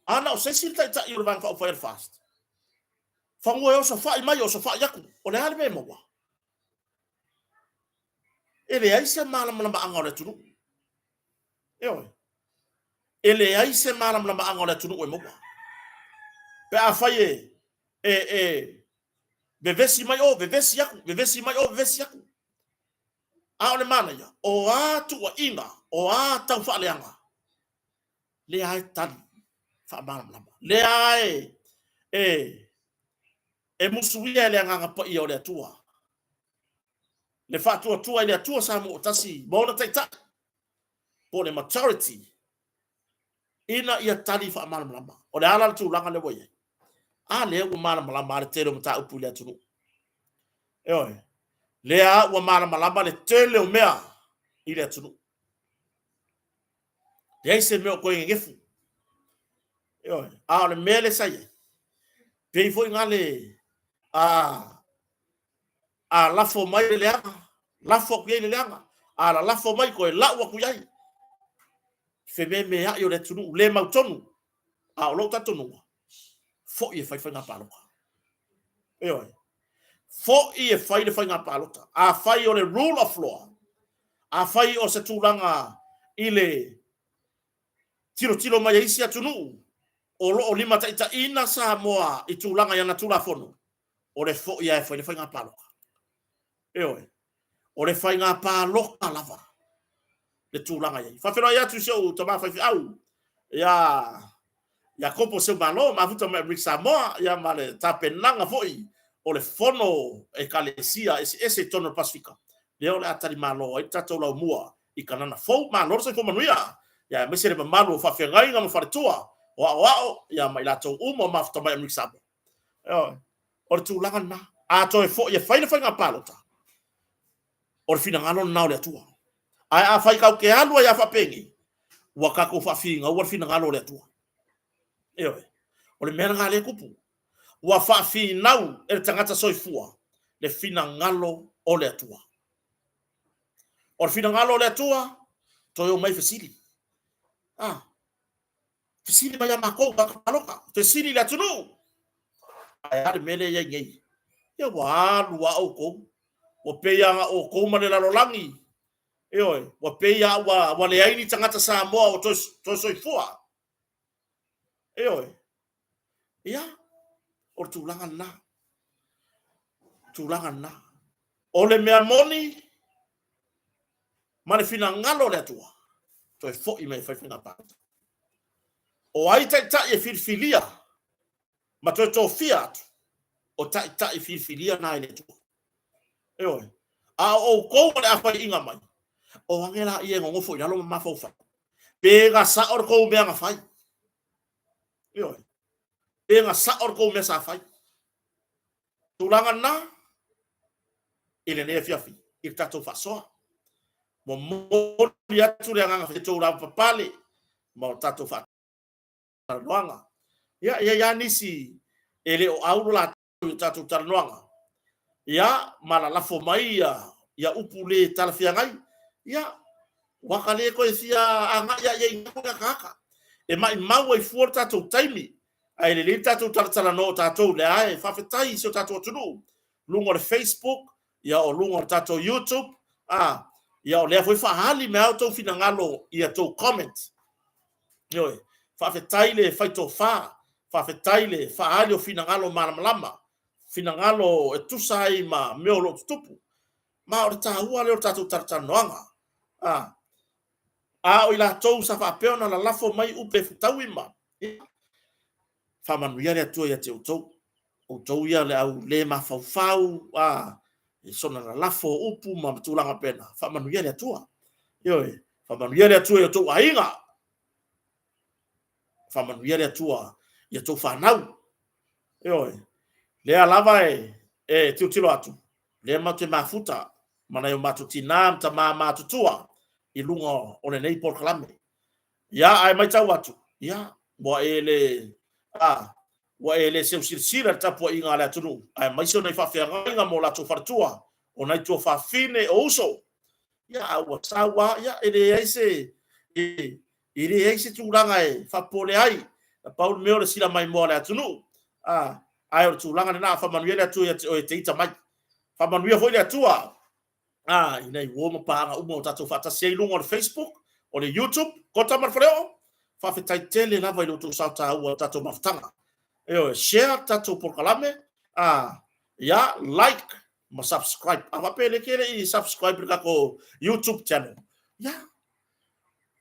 A na o se isi le taitai o le Vaega Faaupufai a le FAST, fanua e osofai mai, osofai atu, o le a le mea e maua? E leai se malamalamaaga o le atunuu. Ioe. E leai se malamalamaaga o le atunuu e maua. Pe afai e, e, e vevesi mai o, vevesi atu, vevesi mai o, vevesi atu. A o le manaia, o a tuuaiga, o a taufaaleaga, lea e tali faamalamalama. Lea e, e, e musuia e le Agaga Paia o le Atua le faatuatua i le Atua Samoa Tasi ma ona taitai, po o le majority, ina ia tali faamalamalama. O le a la le tulaga lea ua i ai? A lea ua malamalama le tele o mataupu i le atunuu. Ioe. Lea ua malamalama le tele o mea i le atunuu. Leai se mea o toe gegefu. Ioe. A o le mea lea sa i ai, pei foi na le a, a lafo mai le leaga, lafo atu i ai le leaga, a lalafo mai toe lau atu i ai. Fememeai o le atunuu, le mautonu, a o lou talitonuga, foi e fai faiga palota. Ioe. Foi e fai le faiga palota. Afai o le rule of law, afai o se tulaga i le tilotilo mai a isi atunuu o lo o limataitaiina Samoa i tulaga i ana Tulafono, o le foi lava e fai le faiga palota. Ioe. O le faiga palota lava le tulaga i ai. Faafeiloai atu i si ou tama faifeau ia Iakopo Seumalo, mafuta mai Amerika Samoa, ia ma le tapenaga foi o le fono Ekalesia eseese i totonu o le Pasefika. Lea o le a talimalo ai le tatou laumua i Kanana fou. Malo le soifua manuia, ia aemaise le mamalu o faafeagaiga ma faletua, o aoao, ia ma i latou uma o mafuta mai Amerika Samoa. Ioe. O le tulaga lena. A toe foi e fai le faiga palota, o le finagalo lena o le Atua. Ae afai tatou te alu ai lava faapenei, ua tatou faafinauina le finagalo o le Atua. Ioe. O le mea lena lea e tupu. Ua faafinau e le tagata soifua le finagalo o le Atua. O le finagalo o le Atua, toe omai fesili. Ah, fesili mai ia matou, tagata palota, fesili i le atunuu. Ae a le mea lea e i ai nei? Ia ua alu lava outou, ua pei lava na o outou ma le lalolagi. Ioe, ua pei lava ua leai ni tagata Samoa o toe soifua. Ioe. Ia, o le tulaga lena. Tulaga lena. O le mea moni ma le finagalo o le Atua, toe foi mai e fai faiga palota. O ai taitai e filifilia ma toe tofia atu, o taitai filifilia na e le Atua. Ioe. A o outou ma le afaiiga mai, o age laia e nonofo i lalo ma mafaufau, pe na sao le tou mea na fai. Ioe. Pe na sao le tou mea sa fai. Tulaga lena i lenei afiafi i le tatou faasoa. Momoli atu le agaga faafetai i tou lavapapale ma o tatou faatalanoaga. Ia, e i ai lava nisi e le o au lo latou i o tatou talanoaga, ia, ma lalafo mai ia upu le talafeagai, ia, ua ta le toe fia agai lava i ai i na tagata. E maimau ai fua le tatou taimi, ae lelei le tatou talatalanoa o tatou lea e faafetai i si o tatou atunuu, luga o le Facebook, ia o luga o le tatou YouTube, a, ia o lea foi faaali mai lava outou finagalo i a outou comment. Ioe, faafetai le faitofa, faafetai le faaali o finagalo malamalama, finagalo e tusa ai ma mea o lo o tutupu. Ma o le taua lea o le tatou talatalanoaga. A, a o i latou sa faapea ona lalafo mai upu le fetaui ma, ia, faamanuia le Atua ia te outou. Outou ia le au le mafaufau, a, i sona lalafo o upu ma tulaga faapena, faamanuia le Atua. Ioe, faamanuia le Atua i outou aiga. Faamanuia le Atua i outou fanau. Ioe, lea lava e tilotilo atu, lea matou te mafuta ma nai o matou tinā ma tamā matutua i luga o lenei polokalame. Ia, ae matau atu, ia, ua e le, a, ua e le seusilasila i le tapuaiga a le atunuu, aemaise o nai faafeagaiga ma o latou faletua, o nai tuafafine, o uso. Ia, a ua sau lava, ia, e leai se, e, e leai se tulaga e faapopole ai. Na pau le mea o le sila maimoa a le atunuu. A, ae o le tulaga lena, faamanuia le Atua ia te oe e te ita mai. Faamanuia foi le Atua a, i nai uo ma paaga uma o tatou faatasi ai i luga o le Facebook, o le YouTube, Kota ma le Faleoo, faafetai tele lava i lo outou sao taua i le tatou mafutaga. Ioe, share le tatou polokalame, a, ia, like ma subscribe. A faapea le ke le i subscribe i le tatou YouTube channel, ia,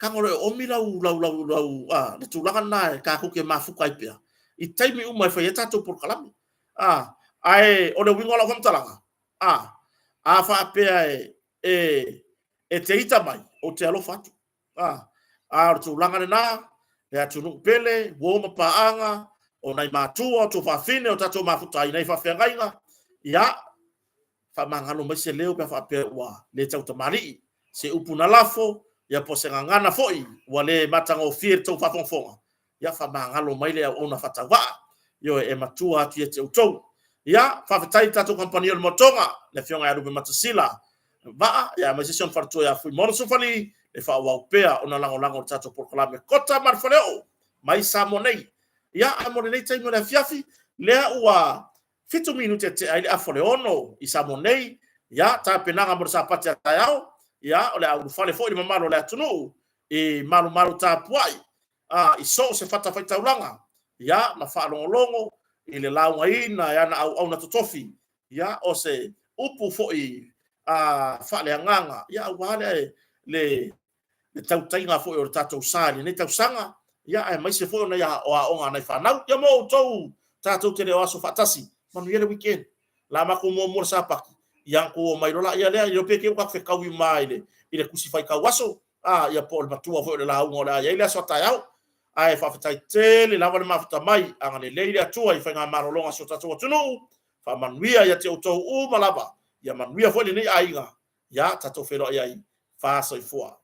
tago loa e oomi lau, lau, lau, lau, a, le tulaga lena e tatou te mafuta ai pea i taimi uma e fai ai tatou polokalame. A, ae o le uiga o lau faamatalaga, A, a faapea e, e, e te ita mai, ou te alofa atu. A, a o le tulaga lena, le atunuu pele, uo ma paaga, o nai matua, o tuafafine, o tatou mafuta ai nai faafeagaiga, ia, faamagalo mai se leo pe a faapea ua le tautamalii, se upu na lafo, ia po o se gagana foi ua le matagofie i le tou faafogafoga, ia faamagalo mai le auauna faatauvaa, ioe, e matua atu ia te outou. Ia, faafetai i le tatou kamupani o le Motoga, le Afioga ia Lupematasila Vaa, ia aemaise si ona faletua ia Fuimaono Sufali, le faaauau pea ona lagolago i le tatou polokalame Kota ma le Faleoo mai Samoa nei. Ia, ae mo lenei taimi o le afiafi, lea ua 7 minute e tea ai le afa o le 6 i Samoa nei, ia, tapenaga mo le Sapati a taeao, ia, o le a ulufale foi le mamalu o le atunuu i malumalu tapuai, a, i so o se fatafaitaulaga, ia, ma faalogologo i le laugaina e ana auauna totofi, ia, o se upu foi a, faaleagaga, ia, aua le, le, le tautaiga foi o le tatou sa i lenei tausaga, ia, aemaise foi o nai aoaoga a nai fanau. Ia, mo outou, tatou te le o aso faatasi, manuia le weekend. La matou muamua le Sapati, Ia kou o mai loa laia lea, le iloa pe te i ua tatou fetaui uma i le i le tusi faitau aso, a, ia po o le matua foi o le lauga o le a i ai le aso a taeao. Ae faafetai tele lava le mafuta mai, agalelei le Atua i faigamalologa a si o tatou atunuu, faamanuia ia te outou uma lava, ia manuia foi lenei aiga, ia tatou feiloai ai, fa soifua.